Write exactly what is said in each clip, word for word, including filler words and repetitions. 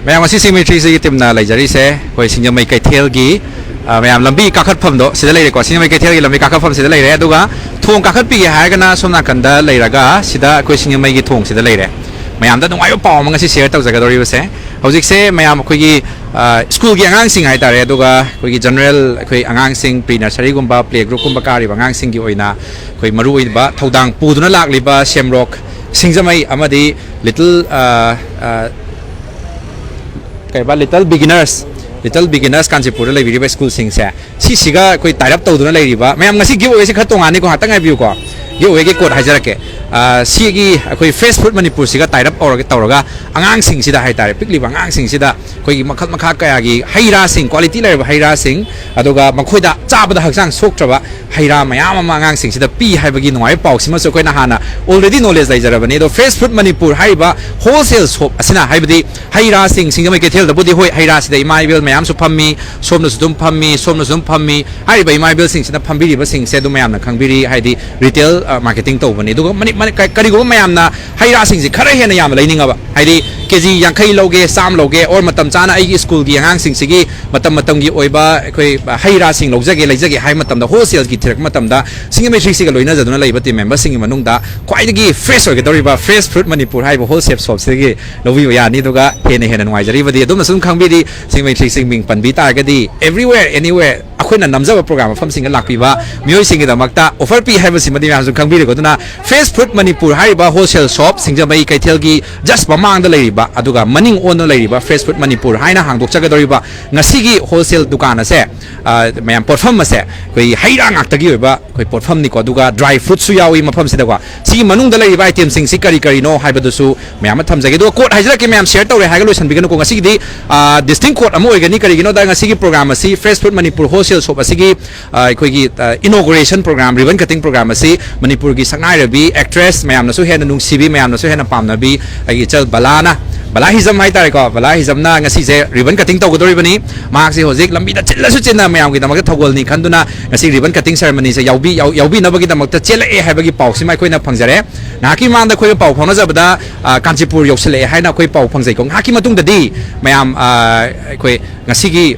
ꯃꯌꯥꯝ, ꯉꯁꯤ ꯁꯤꯡꯖꯃꯩ ꯊ꯭ꯔꯤ ꯁꯤꯛꯁꯇꯤꯒꯤ ꯇꯤꯝꯅ ꯂꯩꯖꯔꯤꯁꯦ ꯑꯩꯈꯣꯏ ꯁꯤꯡꯖꯃꯩ ꯀꯩꯊꯦꯜꯒꯤ, ꯑ, ꯃꯌꯥꯝ, ꯂꯝꯕꯤ ꯀꯥꯈꯠꯐꯝꯗꯣ ꯁꯤꯗ ꯂꯩꯔꯦꯀꯣ꯫ ꯁꯤꯡꯖꯃꯩ ꯀꯩꯊꯦꯜꯒꯤ ꯂꯝꯕꯤ ꯀꯥꯈꯠꯐꯝ ꯁꯤꯗ ꯂꯩꯔꯦ꯫ ꯑꯗꯨꯒ ꯊꯣꯡ ꯀꯥꯈꯠꯄꯤꯒꯦ ꯍꯥꯏꯔꯒꯅ ꯁꯣꯝ ꯅꯥꯀꯟꯗ ꯂꯩꯔꯒ ꯁꯤꯗ ꯑꯩꯈꯣꯏ ꯁꯤꯡꯖꯃꯩꯒꯤ ꯊꯣꯡ ꯁꯤꯗ ꯂꯩꯔꯦ꯫ ꯃꯌꯥꯝꯗ ꯅꯨꯡꯉꯥꯏꯕ ꯄꯥꯎ ꯑꯃ ꯉꯁꯤ ꯁꯤꯌꯔ ꯇꯧꯖꯒꯗꯧꯔꯤꯕꯁꯦ, ꯍꯧꯖꯤꯛꯁꯦ ꯃꯌꯥꯝ ꯑꯩꯈꯣꯏꯒꯤ, ꯑ, ꯁ꯭ꯀꯨꯜꯒꯤ ꯑꯉꯥꯡꯁꯤꯡ ꯍꯥꯏꯇꯥꯔꯦ, ꯑꯗꯨꯒ ꯑꯩꯈꯣꯏꯒꯤ ꯖꯦꯅꯔꯦꯜ ꯑꯩꯈꯣꯏ ꯑꯉꯥꯡꯁꯤꯡ, ꯄ꯭ꯔꯤ ꯅꯔꯁꯔꯤꯒꯨꯝꯕ, ꯄ꯭ꯂꯦ ꯒ꯭ꯔꯨꯞꯀꯨꯝꯕ ꯀꯥꯔꯤꯕ ꯑꯉꯥꯡꯁꯤꯡꯒꯤ ꯑꯣꯏꯅ ꯑꯩꯈꯣꯏ ꯃꯔꯨꯑꯣꯏꯕ ꯊꯧꯗꯥꯡ ꯄꯨꯗꯨꯅ ꯂꯥꯛꯂꯤꯕ ꯁꯦꯝꯔꯣꯛ ꯁꯤꯡꯖꯃꯩ ꯑꯃꯗꯤ ꯂꯤꯇꯜ, ꯑ, ꯑ, ꯀꯩꯕ, ꯂꯤꯇꯜ ꯕꯤꯒꯤꯅꯔꯁ, ꯂꯤꯇꯜ ꯕꯤꯒꯤꯅꯔꯁ ꯀꯥꯟꯆꯤꯄꯨꯔꯗ ꯂꯩꯕꯤꯔꯤꯕ ꯁ꯭ꯀꯨꯜꯁꯤꯡꯁꯦ, ꯁꯤꯁꯤꯒ ꯑꯩꯈꯣꯏ ꯇꯥꯏ ꯑꯞ ꯇꯧꯗꯨꯅ ꯂꯩꯔꯤꯕ ꯃꯌꯥꯝ꯫ ꯉꯁꯤ ꯒꯤꯐ ꯑꯋꯦꯁꯦ ꯈꯔ ꯇꯣꯉꯥꯟꯅꯤꯀꯣ, ꯉꯥꯛꯇꯪ ꯉꯥꯏꯕꯤꯌꯨꯀꯣ꯫ ꯒꯤꯐ ꯑꯋꯦꯒꯤ ꯀꯣꯗ ꯍꯥꯏꯖꯔꯛꯀꯦ꯫ ꯑ, ꯁꯤꯒꯤ ꯑꯩꯈꯣꯏ ꯐ꯭ꯔꯦꯁ ꯐ꯭ꯔꯨꯠ ꯃꯅꯤꯄꯨꯔꯁꯤꯒ ꯇꯥꯏ ꯑꯞ ꯇꯧꯔꯒ, ꯇꯧꯔꯒ ꯑꯉꯥꯡꯁꯤꯡꯁꯤꯗ ꯍꯥꯏꯇꯥꯔꯦ, ꯄꯤꯛꯂꯤꯕ ꯑꯉꯥꯡꯁꯤꯡꯁꯤꯗ ꯑꯩꯈꯣꯏꯒꯤ ꯃꯈꯜ ꯃꯈꯥ ꯀꯌꯥꯒꯤ ꯍꯩ ꯔꯥꯁꯤꯡ, ꯀ꯭ꯋꯥꯂꯤꯇꯤ ꯂꯩꯔꯕ ꯍꯩ ꯔꯥꯁꯤꯡ, ꯑꯗꯨꯒ ꯃꯈꯣꯏꯗ ꯆꯥꯕꯗ ꯍꯛꯆꯥꯡ ꯁꯣꯛꯇ꯭ꯔꯕ ꯍꯩ ꯔꯥ ꯃꯌꯥꯝ ꯑꯃ ꯑꯉꯥꯡꯁꯤꯡꯁꯤꯗ ꯄꯤ ꯍꯥꯏꯕꯒꯤ ꯅꯨꯡꯉꯥꯏꯕ ꯄꯥꯎꯁꯤꯃꯁꯨ ꯑꯩꯈꯣꯏꯅ ꯍꯥꯟꯅ already knowledge ꯂꯩꯖꯔꯕꯅꯤ꯫ ꯑꯗꯣ ꯐ꯭ꯔꯦꯁ ꯐ꯭ꯔꯨꯠ ꯃꯅꯤꯄꯨꯔ ꯍꯥꯏꯔꯤꯕ ꯍꯣꯜꯁꯦꯜ ꯁꯣꯞ ꯑꯁꯤꯅ, ꯍꯥꯏꯕꯗꯤ ꯍꯩ ꯔꯥꯁꯤꯡ, ꯁꯤꯡꯖꯃꯩ ꯀꯩꯊꯦꯜꯗꯕꯨꯗꯤ ꯍꯣꯏ, ꯍꯩ ꯔꯥꯁꯤꯗ ꯏꯃꯥ ꯏꯕꯦꯜ ꯃꯌꯥꯝꯁꯨ ꯐꯝꯃꯤ, ꯁꯣꯝꯅꯁꯨ ꯑꯗꯨꯝ ꯐꯝꯃꯤ, ꯁꯣꯝꯅꯁꯨ ꯑꯗꯨꯝ ꯐꯝꯃꯤ꯫ ꯍꯥꯏꯔꯤꯕ ꯏꯃꯥ ꯏꯕꯦꯜꯁꯤꯡꯁꯤꯅ ꯐꯝꯕꯤꯔꯤꯕꯁꯤꯡꯁꯦ ꯑꯗꯨꯝ ꯃꯌꯥꯝꯅ ꯈꯪꯕꯤꯔꯤ, ꯍꯥꯏꯗꯤ ꯔꯤꯇꯦꯜ, ꯑ, ꯃꯥꯔꯀꯦꯇꯤꯡ ꯇꯧꯕꯅꯤ꯫ ꯑꯗꯨꯒ ꯃꯅꯤ-, ꯃꯅꯤ-, ꯀ-, ꯀꯔꯤꯒꯨꯝꯕ ꯃꯌꯥꯝꯅ ꯍꯩ ꯔꯥꯁꯤꯡꯁꯦ ꯈꯔ ꯍꯦꯟꯅ ꯌꯥꯝꯅ ꯂꯩꯅꯤꯡꯉꯕ, ꯍꯥꯏꯗꯤ ꯀꯦ ꯖꯤ ꯌꯥꯡꯈꯩ ꯂꯧꯒꯦ, ꯆꯥꯝꯃ ꯂꯧꯒꯦ, ꯑꯣꯔ ꯃꯇꯝ ꯆꯥꯅ ꯑꯩꯒꯤ ꯁ꯭ꯀꯨꯜꯒꯤ ꯑꯉꯥꯡꯁꯤꯡꯁꯤꯒꯤ ꯃꯇꯝ ꯃꯇꯝꯒꯤ ꯑꯣꯏꯕ ꯑꯩꯈꯣꯏ ꯍꯩ ꯔꯥꯁꯤꯡ ꯂꯧꯖꯒꯦ, ꯂꯩꯖꯒꯦ ꯍꯥꯏꯕ ꯃꯇꯝꯗ, ꯍꯣꯜꯁꯦꯜꯒꯤ ꯊꯤꯔꯛꯄ ꯃꯇꯝꯗ, ꯁꯤꯡꯖꯃꯩ ꯊ꯭ꯔꯤ ꯁꯤꯛꯁꯇꯤꯒ ꯂꯣꯏꯅꯖꯗꯨꯅ ꯂꯩꯕ ꯇꯤꯝ ꯃꯦꯝꯕꯔꯁꯤꯡꯒꯤ ꯃꯅꯨꯡꯗ ꯈ꯭ꯋꯥꯏꯗꯒꯤ ꯐ꯭ꯔꯦꯁ ꯑꯣꯏꯒꯗꯧꯔꯤꯕ ꯐ꯭ꯔꯦꯁ ꯐ꯭ꯔꯨꯠ ꯃꯅꯤꯄꯨꯔ ꯍꯥꯏꯔꯤꯕ ꯍꯣꯜꯁꯦꯜ ꯁꯣꯞꯁꯤꯗꯒꯤ ꯂꯧꯕꯤꯕ ꯌꯥꯅꯤ꯫ ꯑꯗꯨꯒ ꯍꯦꯟꯅ ꯍꯦꯟꯅ ꯅꯨꯡꯉꯥꯏꯖꯔꯤꯕꯗꯤ ꯑꯗꯣꯝꯅꯁꯨ ꯑꯗꯨꯝ ꯈꯪꯕꯤꯔꯤ, ꯁꯤꯡꯖꯃꯩ ꯊ꯭ꯔꯤ ꯁꯤꯛꯁꯇꯤ ꯃꯤꯡ ꯄꯟꯕꯤ ꯇꯥꯔꯒꯗꯤ, everywhere, anywhere, ꯑꯩꯈꯣꯏꯅ ꯅꯝꯖꯕ ꯄ꯭ꯔꯣꯒ꯭ꯔꯥꯝ ꯃꯐꯝꯁꯤꯡꯗ ꯂꯥꯛꯄꯤꯕ ꯃꯤꯑꯣꯏꯁꯤꯡꯒꯤꯗꯃꯛꯇ ꯑꯣꯐꯔ ꯄꯤ ꯍꯥꯏꯕꯁꯤꯃꯗꯤ ꯃꯌꯥꯝꯁꯨ ꯈꯪꯕꯤꯔꯦꯀꯣ꯫ ꯑꯗꯨꯅ ꯐ꯭ꯔꯦꯁ ꯐ꯭ꯔꯨꯠ ꯃꯅꯤꯄꯨꯔ ꯍꯥꯏꯔꯤꯕ ꯍꯣꯜꯁꯦꯜ ꯁꯣꯞ, ꯁꯤꯡꯖꯃꯩ ꯀꯩꯊꯦꯜꯒꯤ ꯖꯁ ꯃꯃꯥꯡꯗ ꯂꯩꯔꯤꯕ, ꯑꯗꯨꯒ ꯃꯅꯤꯡ ꯑꯣꯟꯗꯨꯅ ꯂꯩꯔꯤꯕ ꯐ꯭ꯔꯦꯁ ꯐ꯭ꯔꯨꯠ ꯃꯅꯤꯄꯨꯔ ꯍꯥꯏꯅ ꯍꯥꯡꯗꯣꯛꯆꯒꯗꯧꯔꯤꯕ ꯉꯁꯤꯒꯤ ꯍꯣꯜꯁꯦꯜ ꯗꯨꯀꯥꯟ ꯑꯁꯦ, ꯑ, ꯃꯌꯥꯝ, ꯄꯣꯠꯐꯝ ꯑꯁꯦ ꯑꯩꯈꯣꯏ ꯍꯩ ꯔꯥ ꯉꯥꯛꯇꯒꯤ ꯑꯣꯏꯕ ꯑꯩꯈꯣꯏ ꯄꯣꯠꯐꯝꯅꯤꯀꯣ꯫ ꯑꯗꯨꯒ ꯗ꯭ꯔꯥꯏ ꯐ꯭ꯔꯨꯠꯁꯨ ꯌꯥꯎꯏ ꯃꯐꯝꯁꯤꯗꯀꯣ꯫ ꯁꯤꯒꯤ ꯃꯅꯨꯡꯗ ꯂꯩꯔꯤꯕ ꯑꯥꯏꯇꯦꯝꯁꯤꯡꯁꯤ ꯀꯔꯤ ꯀꯔꯤꯅꯣ ꯍꯥꯏꯕꯗꯨꯁꯨ ꯃꯌꯥꯝ ꯑꯃ ꯊꯝꯖꯒꯦ꯫ ꯑꯗꯨꯒ ꯀꯣꯗ ꯍꯥꯏꯖꯔꯛꯀꯦ, ꯃꯌꯥꯝ, ꯁꯤꯌꯔ ꯇꯧꯔꯦ ꯍꯥꯏꯔꯒ ꯂꯣꯏꯁꯤꯟꯕꯤꯒꯅꯨꯀꯣ꯫ ꯉꯁꯤꯒꯤꯗꯤ, ꯑ, ꯗꯤꯁꯇꯤꯡ ꯀꯣꯗ ꯑꯃ ꯑꯣꯏꯒꯅꯤ꯫ ꯀꯔꯤꯒꯤꯅꯣꯗ ꯉꯁꯤꯒꯤ ꯄ꯭ꯔꯣꯒ꯭ꯔꯥꯝ ꯑꯁꯤ, fresh fruit Manipur wholesale shop ꯑꯁꯤꯒꯤ, ꯑ, ꯑꯩꯈꯣꯏꯒꯤ, ꯑ, inauguration programme, ribbon cutting programme ꯑꯁꯤ ꯃꯅꯤꯄꯨꯔꯒꯤ ꯁꯛꯅꯥꯏꯔꯕꯤ ꯑꯦꯛꯇ꯭ꯔꯦꯁ, ꯃꯌꯥꯝꯅꯁꯨ ꯍꯦꯟꯅ ꯅꯨꯡꯁꯤꯕꯤ, ꯃꯌꯥꯝꯅꯁꯨ ꯍꯦꯟꯅ ꯄꯥꯝꯅꯕꯤ ꯑꯩꯒꯤ ꯏꯆꯜ ꯕꯂꯥꯅ ꯕꯂꯥ ꯍꯤꯖꯝ ꯍꯥꯏꯇꯥꯔꯦꯀꯣ, ꯕꯂꯥ ꯍꯤꯖꯝꯅ ꯉꯁꯤꯁꯦ ribbon cutting ꯇꯧꯒꯗꯧꯔꯤꯕꯅꯤ꯫ ꯃꯍꯥꯛꯁꯤ ꯍꯧꯖꯤꯛ ꯂꯝꯕꯤꯗ ꯆꯤꯜꯂꯁꯨ ꯆꯤꯟꯅ ꯃꯌꯥꯝꯒꯤꯗꯃꯛꯇ ꯊꯧꯒꯜꯅꯤ ꯈꯟꯗꯨꯅ ꯉꯁꯤ ribbon cutting ceremonyꯁꯦ ꯌꯥꯎꯕꯤ-, ꯌꯥꯎ-, ꯌꯥꯎꯕꯤꯅꯕꯒꯤꯗꯃꯛꯇ ꯆꯦꯜꯂꯛꯑꯦ ꯍꯥꯏꯕꯒꯤ ꯄꯥꯎꯁꯤꯃ ꯑꯩꯈꯣꯏꯅ ꯐꯪꯖꯔꯦ꯫ ꯉꯥꯏꯍꯥꯛꯀꯤ ꯃꯃꯥꯡꯗ ꯑꯩꯈꯣꯏꯒ ꯄꯥꯎ ꯐꯥꯎꯅꯖꯕꯗ, ꯑ, ꯀꯥꯟꯆꯤꯄꯨꯔ ꯌꯧꯁꯤꯜꯂꯛꯑꯦ ꯍꯥꯏꯅ ꯑꯩꯈꯣꯏ ꯄꯥꯎ ꯐꯪꯖꯩꯀꯣ꯫ ꯉꯥꯏꯍꯥꯛꯀꯤ ꯃꯇꯨꯡꯗꯗꯤ ꯃꯌꯥꯝ, ꯑ, ꯑꯩꯈꯣꯏ ꯉꯁꯤꯒꯤ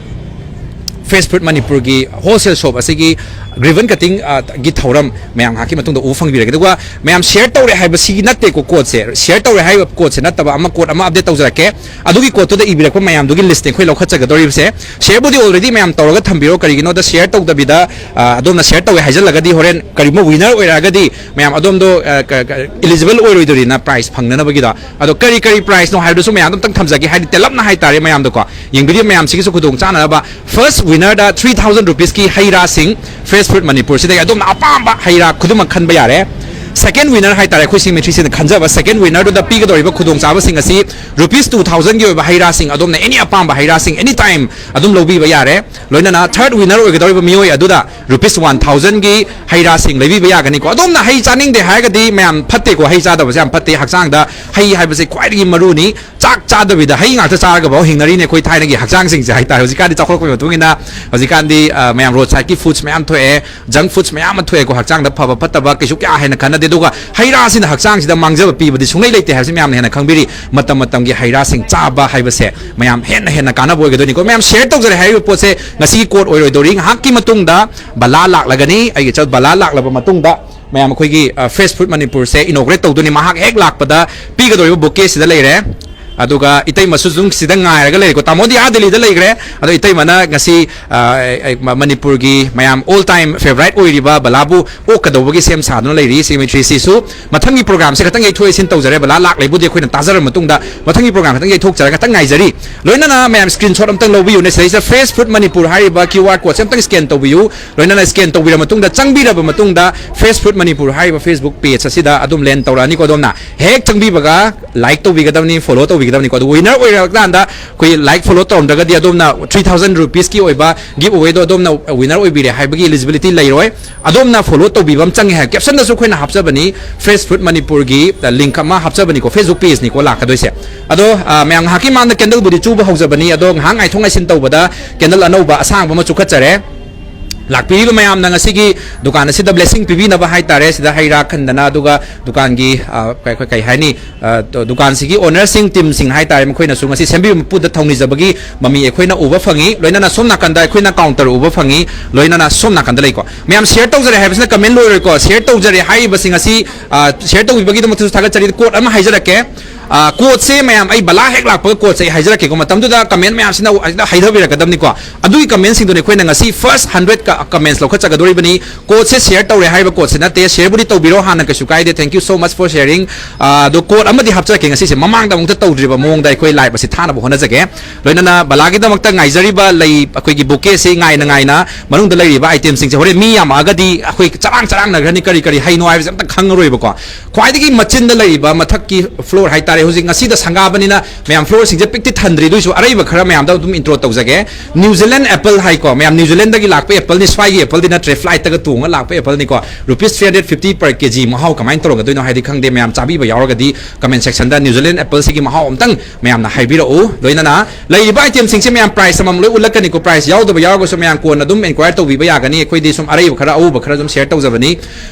Fresh Fruit ꯃꯅꯤꯄꯨꯔꯒꯤ wholesale shop ꯑꯁꯤꯒꯤ ribbon cutting, ꯑ, ꯒꯤ ꯊꯧꯔꯝ ꯃꯌꯥꯝ ꯉꯥꯏꯍꯥꯛꯀꯤ ꯃꯇꯨꯡꯗ ꯎꯕ ꯐꯪꯕꯤꯔꯒꯦ꯫ ꯑꯗꯨꯒ ꯃꯌꯥꯝ share ꯇꯧꯔꯦ ꯍꯥꯏꯕꯁꯤꯒꯤ ꯅꯠꯇꯦꯀꯣ ꯀꯣꯠꯁꯦ, share ꯇꯧꯔꯦ ꯍꯥꯏꯕ ꯀꯣꯠꯁꯦ ꯅꯠꯇꯕ ꯑꯃ ꯀꯣꯠ ꯑꯃ update ꯇꯧꯖꯔꯛꯀꯦ꯫ ꯑꯗꯨꯒꯤ ꯀꯣꯠꯇꯨꯗ ꯏꯕꯤꯔꯛꯄ ꯃꯌꯥꯝꯗꯨꯒꯤ listꯅꯤ ꯑꯩꯈꯣꯏ ꯂꯧꯈꯠꯆꯒꯗꯧꯔꯤꯕꯁꯦ꯫ Shareꯕꯨꯗꯤ already ꯃꯌꯥꯝ ꯇꯧꯔꯒ ꯊꯝꯕꯤꯔꯣ, ꯀꯔꯤꯒꯤꯅꯣꯗ share ꯇꯧꯗꯕꯤꯗ, ꯑ, ꯑꯗꯣꯝꯅ share ꯇꯧꯋꯦ ꯍꯥꯏꯖꯜꯂꯒꯗꯤ ꯍꯣꯔꯦꯟ ꯀꯔꯤꯒꯨꯝꯕ winner ꯑꯣꯏꯔꯛꯑꯒꯗꯤ ꯃꯌꯥꯝ ꯑꯗꯣꯝꯗꯣ, ꯑ, ꯀ-, ꯀ-, eligible ꯑꯣꯏꯔꯣꯏꯗꯣꯔꯤꯅ prize ꯐꯪꯅꯅꯕꯒꯤꯗꯣ꯫ ꯑꯗꯣ ꯀꯔꯤ ꯀꯔꯤ prizeꯅꯣ ꯍꯥꯏꯕꯗꯨꯁꯨ ꯃꯌꯥꯝꯗꯣ ꯑꯝꯇꯪ ꯊꯝꯖꯒꯦ, ꯍꯥꯏꯗꯤ ꯇꯦꯜꯂꯞꯅ ꯍꯥꯏꯇꯥꯔꯦ ꯃꯌꯥꯝꯗꯀꯣ꯫ ꯌꯦꯡꯕꯤꯔꯤꯕ ꯃꯌꯥꯝꯁꯤꯒꯤꯁꯨ ꯈꯨꯗꯣꯡ ꯆꯥꯅꯅꯕ first winnerꯗ three thousand rupeesꯀꯤ ꯍꯩ ꯔꯥꯁꯤꯡ Fresh Fruit ꯃꯅꯤꯄꯨꯔꯁꯤꯗꯒꯤ ꯑꯗꯣꯝꯅ ꯑꯄꯥꯝꯕ ꯍꯩ ꯔꯥ ꯈꯨꯗꯤꯡꯃꯛ ꯈꯟꯕ ꯌꯥꯔꯦ꯫ Second winner ꯍꯥꯏꯇꯥꯔꯦ, ꯑꯩꯈꯣꯏ ꯁꯤꯃꯤꯇ꯭ꯔꯤꯁꯤꯅ ꯈꯟꯖꯕ second winnerꯗꯨꯗ ꯄꯤꯒꯗꯧꯔꯤꯕ ꯈꯨꯗꯣꯡꯆꯥꯕꯁꯤꯡ ꯑꯁꯤ rupees two thousandꯒꯤ ꯑꯣꯏꯕ ꯍꯩ ꯔꯥꯁꯤꯡ ꯑꯗꯣꯝꯅ any ꯑꯄꯥꯝꯕ ꯍꯩ ꯔꯥꯁꯤꯡ any time ꯑꯗꯨꯝ ꯂꯧꯕꯤꯕ ꯌꯥꯔꯦ꯫ ꯂꯣꯏꯅꯅ third winner ꯑꯣꯏꯒꯗꯧꯔꯤꯕ ꯃꯤꯑꯣꯏ ꯑꯗꯨꯗ rupees one thousandꯒꯤ ꯍꯩ ꯔꯥꯁꯤꯡ ꯂꯩꯕꯤꯕ ꯌꯥꯒꯅꯤꯀꯣ꯫ ꯑꯗꯣꯝꯅ ꯍꯩ ꯆꯥꯅꯤꯡꯗꯦ ꯍꯥꯏꯔꯒꯗꯤ ꯃꯌꯥꯝ ꯐꯠꯇꯦꯀꯣ, ꯍꯩ ꯆꯥꯗꯕꯁꯦ ꯌꯥꯝ ꯐꯠꯇꯦ꯫ ꯍꯛꯆꯥꯡꯗ ꯍꯩ ꯍꯥꯏꯕꯁꯦ ꯈ꯭ꯋꯥꯏꯗꯒꯤ ꯃꯔꯨꯅꯤ꯫ ꯆꯥꯛ ꯆꯥꯗꯕꯤꯗ ꯍꯩ ꯉꯥꯛꯇ ꯆꯥꯔꯒ ꯐꯥꯎ ꯍꯤꯡꯅꯔꯤꯅꯦ ꯑꯩꯈꯣꯏ ꯊꯥꯏꯅꯒꯤ ꯍꯛꯆꯥꯡꯁꯤꯡꯁꯦ ꯍꯥꯏꯇꯥꯔꯦ꯫ ꯍꯧꯖꯤꯛꯀꯥꯟꯗꯤ ꯆꯥꯎꯈꯠꯂꯛꯄꯒꯤ ꯃꯇꯨꯡ ꯏꯟꯅ ꯍꯧꯖꯤꯛꯀꯥꯟꯗꯤ, ꯑ, ꯃꯌꯥꯝ road sideꯀꯤ foods ꯃꯌꯥꯝ ꯊꯣꯛꯑꯦ, junk foods ꯃꯌꯥꯝ ꯑꯃ ꯊꯣꯛꯑꯦꯀꯣ, ꯍꯛꯆꯥꯡꯗ ꯐꯕ ꯐꯠꯇꯕ ꯀꯩꯁꯨ ꯀꯌꯥ ꯍꯦꯟꯅ ꯈꯟꯅꯗꯦ꯫ ꯑꯗꯨꯒ ꯍꯩ ꯔꯥꯁꯤꯅ ꯍꯛꯆꯥꯡꯁꯤꯗ ꯃꯥꯡꯖꯕ ꯄꯤꯕꯗꯤ ꯁꯨꯡꯂꯩ ꯂꯩꯇꯦ ꯍꯥꯏꯕꯁꯤ ꯃꯌꯥꯝꯅ ꯍꯦꯟꯅ ꯈꯪꯕꯤꯔꯤ꯫ ꯃꯇꯝ ꯃꯇꯝꯒꯤ ꯍꯩ ꯔꯥꯁꯤꯡ ꯆꯥꯕ ꯍꯥꯏꯕꯁꯦ ꯃꯌꯥꯝ ꯍꯦꯟꯅ ꯍꯦꯟꯅ ꯀꯥꯟꯅꯕ ꯑꯣꯏꯒꯗꯣꯏꯅꯤꯀꯣ꯫ ꯃꯌꯥꯝ share ꯇꯧꯖꯔꯦ ꯍꯥꯏꯔꯤꯕ ꯄꯣꯠꯁꯦ ꯉꯁꯤꯒꯤ ꯀꯣꯠ ꯑꯣꯏꯔꯣꯏꯗꯧꯔꯤ꯫ ꯉꯥꯏꯍꯥꯛꯀꯤ ꯃꯇꯨꯡꯗ ꯕꯂꯥ ꯂꯥꯛꯂꯒꯅꯤ꯫ ꯑꯩꯒꯤ ꯆꯠ-, ꯕꯂꯥ ꯂꯥꯛꯂꯕ ꯃꯇꯨꯡꯗ ꯃꯌꯥꯝ ꯑꯩꯈꯣꯏꯒꯤ, ꯑ, Fresh Fruit ꯃꯅꯤꯄꯨꯔꯁꯦ inaugurate ꯇꯧꯗꯣꯏꯅꯤ꯫ ꯃꯍꯥꯛ ꯍꯦꯛ ꯂꯥꯛꯄꯗ ꯄꯤꯒꯗꯧꯔꯤꯕ bouquet ꯁꯤꯗ ꯂꯩꯔꯦ꯫ ꯑꯗꯨꯒ ꯏꯇꯩꯃꯁꯨ ꯑꯗꯨꯝ ꯁꯤꯗ ꯉꯥꯏꯔꯒ ꯂꯩꯔꯦꯀꯣ꯫ ꯇꯥꯃꯣꯗꯤ ꯑꯥ ꯗꯦꯜꯂꯤꯗ ꯂꯩꯈ꯭ꯔꯦ꯫ ꯑꯗꯣ ꯏꯇꯩꯃꯅ ꯉꯁꯤ, ꯑ, ꯑ, ꯃ-, ꯃꯅꯤꯄꯨꯔꯒꯤ ꯃꯌꯥꯝ all time favourite ꯑꯣꯏꯔꯤꯕ ꯕꯂꯥꯕꯨ ꯑꯣꯛꯀꯗꯧꯕꯒꯤ ꯁꯦꯝ ꯁꯥꯗꯨꯅ ꯂꯩꯔꯤ꯫ ꯁꯤꯃꯤꯇ꯭ꯔꯤꯁꯤꯁꯨ ꯃꯊꯪꯒꯤ programꯁꯦ ꯈꯤꯇꯪ ꯌꯩꯊꯣꯛ ꯌꯩꯁꯤꯟ ꯇꯧꯖꯔꯦ꯫ ꯕꯂꯥ ꯂꯥꯛꯂꯤꯕꯨꯗꯤ ꯑꯩꯈꯣꯏꯅ ꯇꯥꯖꯔꯕ ꯃꯇꯨꯡꯗ ꯃꯊꯪꯒꯤ program ꯈꯤꯇꯪ ꯌꯩꯊꯣꯛꯆꯔꯒ ꯈꯤꯇꯪ ꯉꯥꯏꯖꯔꯤ꯫ ꯂꯣꯏꯅꯅ ꯃꯌꯥꯝ screenshot ꯑꯝꯇꯪ ꯂꯧꯕꯤꯌꯨꯅꯦ꯫ ꯁꯤꯗꯩꯁꯤꯗ Fresh Fruit ꯃꯅꯤꯄꯨꯔ ꯍꯥꯏꯔꯤꯕ QR codeꯁꯦ ꯑꯝꯇꯪ scan ꯇꯧꯕꯤꯌꯨ꯫ ꯂꯣꯏꯅꯅ scan ꯇꯧꯕꯤꯔ ꯃꯇꯨꯡꯗ, ꯆꯪꯕꯤꯔꯕ ꯃꯇꯨꯡꯗ, Fresh Fruit ꯃꯅꯤꯄꯨꯔ ꯍꯥꯏꯔꯤꯕ Facebook page ꯑꯁꯤꯗ ꯑꯗꯨꯝ land ꯇꯧꯔꯛꯑꯅꯤꯀꯣ꯫ ꯑꯗꯣꯝꯅ ꯍꯦꯛ ꯆꯪꯕꯤꯕꯒ like ꯇꯧꯕꯤꯒꯗꯕꯅꯤ, follow ꯇꯧꯕꯤ-, ꯒꯗꯕꯅꯤꯀꯣ꯫ ꯑꯗꯨ winner ꯑꯣꯏꯔꯀꯥꯟꯗ ꯑꯩꯈꯣꯏ like follow ꯇꯧꯔꯝꯗ꯭ꯔꯒꯗꯤ ꯑꯗꯣꯝꯅ three thousand rupeesꯀꯤ ꯑꯣꯏꯕ giveawayꯗꯣ ꯑꯗꯣꯝꯅ winner ꯑꯣꯏꯕꯤꯔꯦ ꯍꯥꯏꯕꯒꯤ eligibility ꯂꯩꯔꯣꯏ꯫ ꯑꯗꯣꯝꯅ follow ꯇꯧꯕꯤꯕ ꯑꯃ ꯆꯪꯉꯦ ꯍꯥꯏ꯫ Captionꯗꯁꯨ ꯑꯩꯈꯣꯏꯅ ꯍꯥꯞꯆꯕꯅꯤ, Fresh Fruit ꯃꯅꯤꯄꯨꯔꯒꯤ link ꯑꯃ ꯍꯥꯞꯆꯕꯅꯤꯀꯣ, Facebook pageꯅꯤꯀꯣ ꯂꯥꯛꯀꯗꯣꯏꯁꯦ꯫ ꯑꯗꯣ ꯑ, ꯃꯌꯥꯝ ꯉꯥꯏꯍꯥꯛꯀꯤ ꯃꯃꯥꯡꯗ candleꯕꯨꯗꯤ ꯆꯨꯕ ꯍꯧꯖꯕꯅꯤ, ꯑꯗꯣ ꯉꯥꯏꯍꯥꯛ ꯉꯥꯏꯊꯣꯛ ꯉꯥꯏꯁꯤꯟ ꯇꯧꯕꯗ candle ꯑꯅꯧꯕ ꯑꯁꯥꯡꯕ ꯑꯃ ꯆꯨꯈꯠꯆꯔꯦ꯫ ꯂꯥꯛꯄꯤꯔꯤꯕ ꯃꯌꯥꯝꯅ ꯉꯁꯤꯒꯤ ꯗꯨꯀꯥꯟ ꯑꯁꯤꯗ blessing ꯄꯤꯕꯤꯅꯕ ꯍꯥꯏꯇꯥꯔꯦ, ꯁꯤꯗ ꯍꯩ ꯔꯥ ꯈꯟꯗꯅ, ꯑꯗꯨꯒ ꯗꯨꯀꯥꯟꯒꯤ ꯑ, ꯀꯩ-, ꯀꯩ-, ꯀꯩ ꯍꯥꯏꯅꯤ, ꯑ, ꯗꯨꯀꯥꯟꯁꯤꯒꯤ ownerꯁꯤꯡ, teamꯁꯤꯡ ꯍꯥꯏꯇꯥꯔꯦ, ꯃꯈꯣꯏꯅꯁꯨ ꯉꯁꯤ ꯁꯦꯝꯕꯤꯕ ꯃꯄꯨꯗ ꯊꯧꯅꯤꯖꯕꯒꯤ ꯃꯃꯤ ꯑꯩꯈꯣꯏꯅ ꯎꯕ ꯐꯪꯉꯤ꯫ ꯂꯣꯏꯅꯅ ꯁꯣꯝ ꯅꯥꯀꯟꯗ ꯑꯩꯈꯣꯏꯅ counter ꯎꯕ ꯐꯪꯉꯤ꯫ ꯂꯣꯏꯅꯅ ꯁꯣꯝ ꯅꯥꯀꯟꯗ ꯂꯩꯀꯣ꯫ ꯃꯌꯥꯝ share ꯇꯧꯖꯔꯦ ꯍꯥꯏꯕꯁꯤꯅ comment ꯂꯣꯏꯔꯣꯏꯀꯣ꯫ Share ꯇꯧꯖꯔꯦ ꯍꯥꯏꯔꯤꯕꯁꯤꯡ ꯑꯁꯤ, ꯑ, share ꯇꯧꯕꯤꯕꯒꯤꯗꯃꯛꯇꯁꯨ ꯊꯥꯒꯠꯆꯔꯤ꯫ Quote ꯑꯃ ꯍꯥꯏꯖꯔꯛꯀꯦ꯫ ꯑ, quoteꯁꯦ ꯃꯌꯥꯝ, ꯑꯩ ꯕꯂꯥ ꯍꯦꯛ ꯂꯥꯛꯄꯒ quoteꯁꯦ ꯑꯩ ꯍꯥꯏꯖꯔꯛꯀꯦꯀꯣ꯫ ꯃꯇꯝꯗꯨꯗ comment ꯃꯌꯥꯝꯁꯤꯅ ꯍꯦꯛꯇ ꯍꯩꯊꯕꯤꯔꯛꯀꯗꯕꯅꯤꯀꯣ꯫ ꯑꯗꯨꯒꯤ commentꯁꯤꯡꯗꯨꯅ ꯑꯩꯈꯣꯏꯅ ꯉꯁꯤ first hundred ꯀ comments ꯂꯧꯈꯠꯆꯒꯗꯧꯔꯤꯕꯅꯤ꯫ Quoteꯁꯦ share ꯇꯧꯔꯦ ꯍꯥꯏꯔꯤꯕ quoteꯁꯦ ꯅꯠꯇꯦ꯫ Shareꯕꯨꯗꯤ ꯇꯧꯕꯤꯔꯣ ꯍꯥꯟꯅ, ꯀꯩꯁꯨ ꯀꯥꯏꯗꯦ꯫ Thank you so much for sharing꯫ ꯑ, ꯑꯗꯣ quote ꯑꯃꯗꯤ ꯍꯥꯞꯆꯔꯛꯀꯦ ꯉꯁꯤꯁꯦ, ꯃꯃꯥꯡꯗ ꯑꯃꯨꯛꯇ ꯇꯧꯗ꯭ꯔꯤꯕ ꯃꯑꯣꯡꯗ ꯑꯩꯈꯣꯏ live ꯑꯁꯤ ꯊꯥꯅꯕ ꯍꯣꯠꯅꯖꯒꯦ꯫ ꯂꯣꯏꯅꯅ ꯕꯂꯥꯒꯤꯗꯃꯛꯇ ꯉꯥꯏꯖꯔꯤꯕ ꯂꯩ, ꯑꯩꯈꯣꯏꯒꯤ bouquetꯁꯤ ꯉꯥꯏꯅ ꯉꯥꯏꯅ ꯃꯅꯨꯡꯗ ꯂꯩꯔꯤꯕ itemꯁꯤꯡꯁꯦ ꯍꯣꯔꯦꯟ ꯃꯤ ꯌꯥꯝꯃꯛꯑꯒꯗꯤ ꯑꯩꯈꯣꯏ ꯆꯔꯥꯡ ꯆꯔꯥꯡꯅꯈ꯭ꯔꯅꯤ꯫ ꯀꯔꯤ ꯀꯔꯤ ꯍꯩꯅꯣ ꯍꯥꯏꯕꯁꯦ ꯑꯝꯇ ꯈꯪꯉꯔꯣꯏꯕꯀꯣ꯫ ꯈ꯭ꯋꯥꯏꯗꯒꯤ ꯃꯆꯤꯟꯗ ꯂꯩꯔꯤꯕ ꯃꯊꯛꯀꯤ floor ꯍꯥꯏꯇꯥꯔꯦ, ꯍꯧꯖꯤꯛ ꯉꯁꯤꯗ ꯁꯪꯒꯥꯕꯅꯤꯅ ꯃꯌꯥꯝ floorꯁꯤꯡꯁꯦ ꯄꯤꯛꯇꯤ ꯊꯟꯗ꯭ꯔꯤ, ꯑꯗꯨꯏꯁꯨ ꯑꯔꯩꯕ ꯈꯔ ꯃꯌꯥꯝꯗ ꯑꯗꯨꯝ intro ꯇꯧꯖꯒꯦ꯫ New Zealand apple ꯍꯥꯏꯀꯣ ꯃꯌꯥꯝ, New Zealandꯗꯒꯤ ꯂꯥꯛꯄ appleꯅꯤ, ꯁ꯭ꯋꯥꯏꯒꯤ appleꯗꯤ ꯅꯠꯇ꯭ꯔꯦ, flightꯇꯒ ꯇꯣꯡꯉ ꯂꯥꯛꯄ appleꯅꯤꯀꯣ꯫ Rupees three hundred fifty per kg꯫ ꯃꯍꯥꯎ ꯀꯃꯥꯏꯅ ꯇꯧꯔꯝꯒꯗꯣꯏꯅꯣ ꯍꯥꯏꯗꯤ ꯈꯪꯗꯦ, ꯃꯌꯥꯝ ꯆꯥꯕꯤꯕ ꯌꯥꯎꯔꯒꯗꯤ comment sectionꯗ New Zealand appleꯁꯤꯒꯤ ꯃꯍꯥꯎ ꯑꯝꯇꯪ ꯃꯌꯥꯝꯅ ꯍꯥꯏꯕꯤꯔꯛꯎ꯫ ꯂꯣꯏꯅꯅ ꯂꯩꯔꯤꯕ itemꯁꯤꯡꯁꯦ ꯃꯌꯥꯝ price ꯑꯃꯃꯝ ꯂꯣꯏ ꯎꯠꯂꯛꯀꯅꯤꯀꯣ, price ꯌꯥꯎꯗꯕ ꯌꯥꯎꯔꯒꯁꯨ ꯃꯌꯥꯝ ꯀꯣꯟꯅ ꯑꯗꯨꯝ inquire ꯇꯧꯕꯤꯕ ꯌꯥꯒꯅꯤ꯫ ꯑꯩꯈꯣꯏꯗꯤ ꯁꯨꯝ ꯑꯔꯩꯕ ꯈꯔ ꯑꯎꯕ ꯈꯔ ꯑꯗꯨꯝ share ꯇꯧꯖꯕꯅꯤ꯫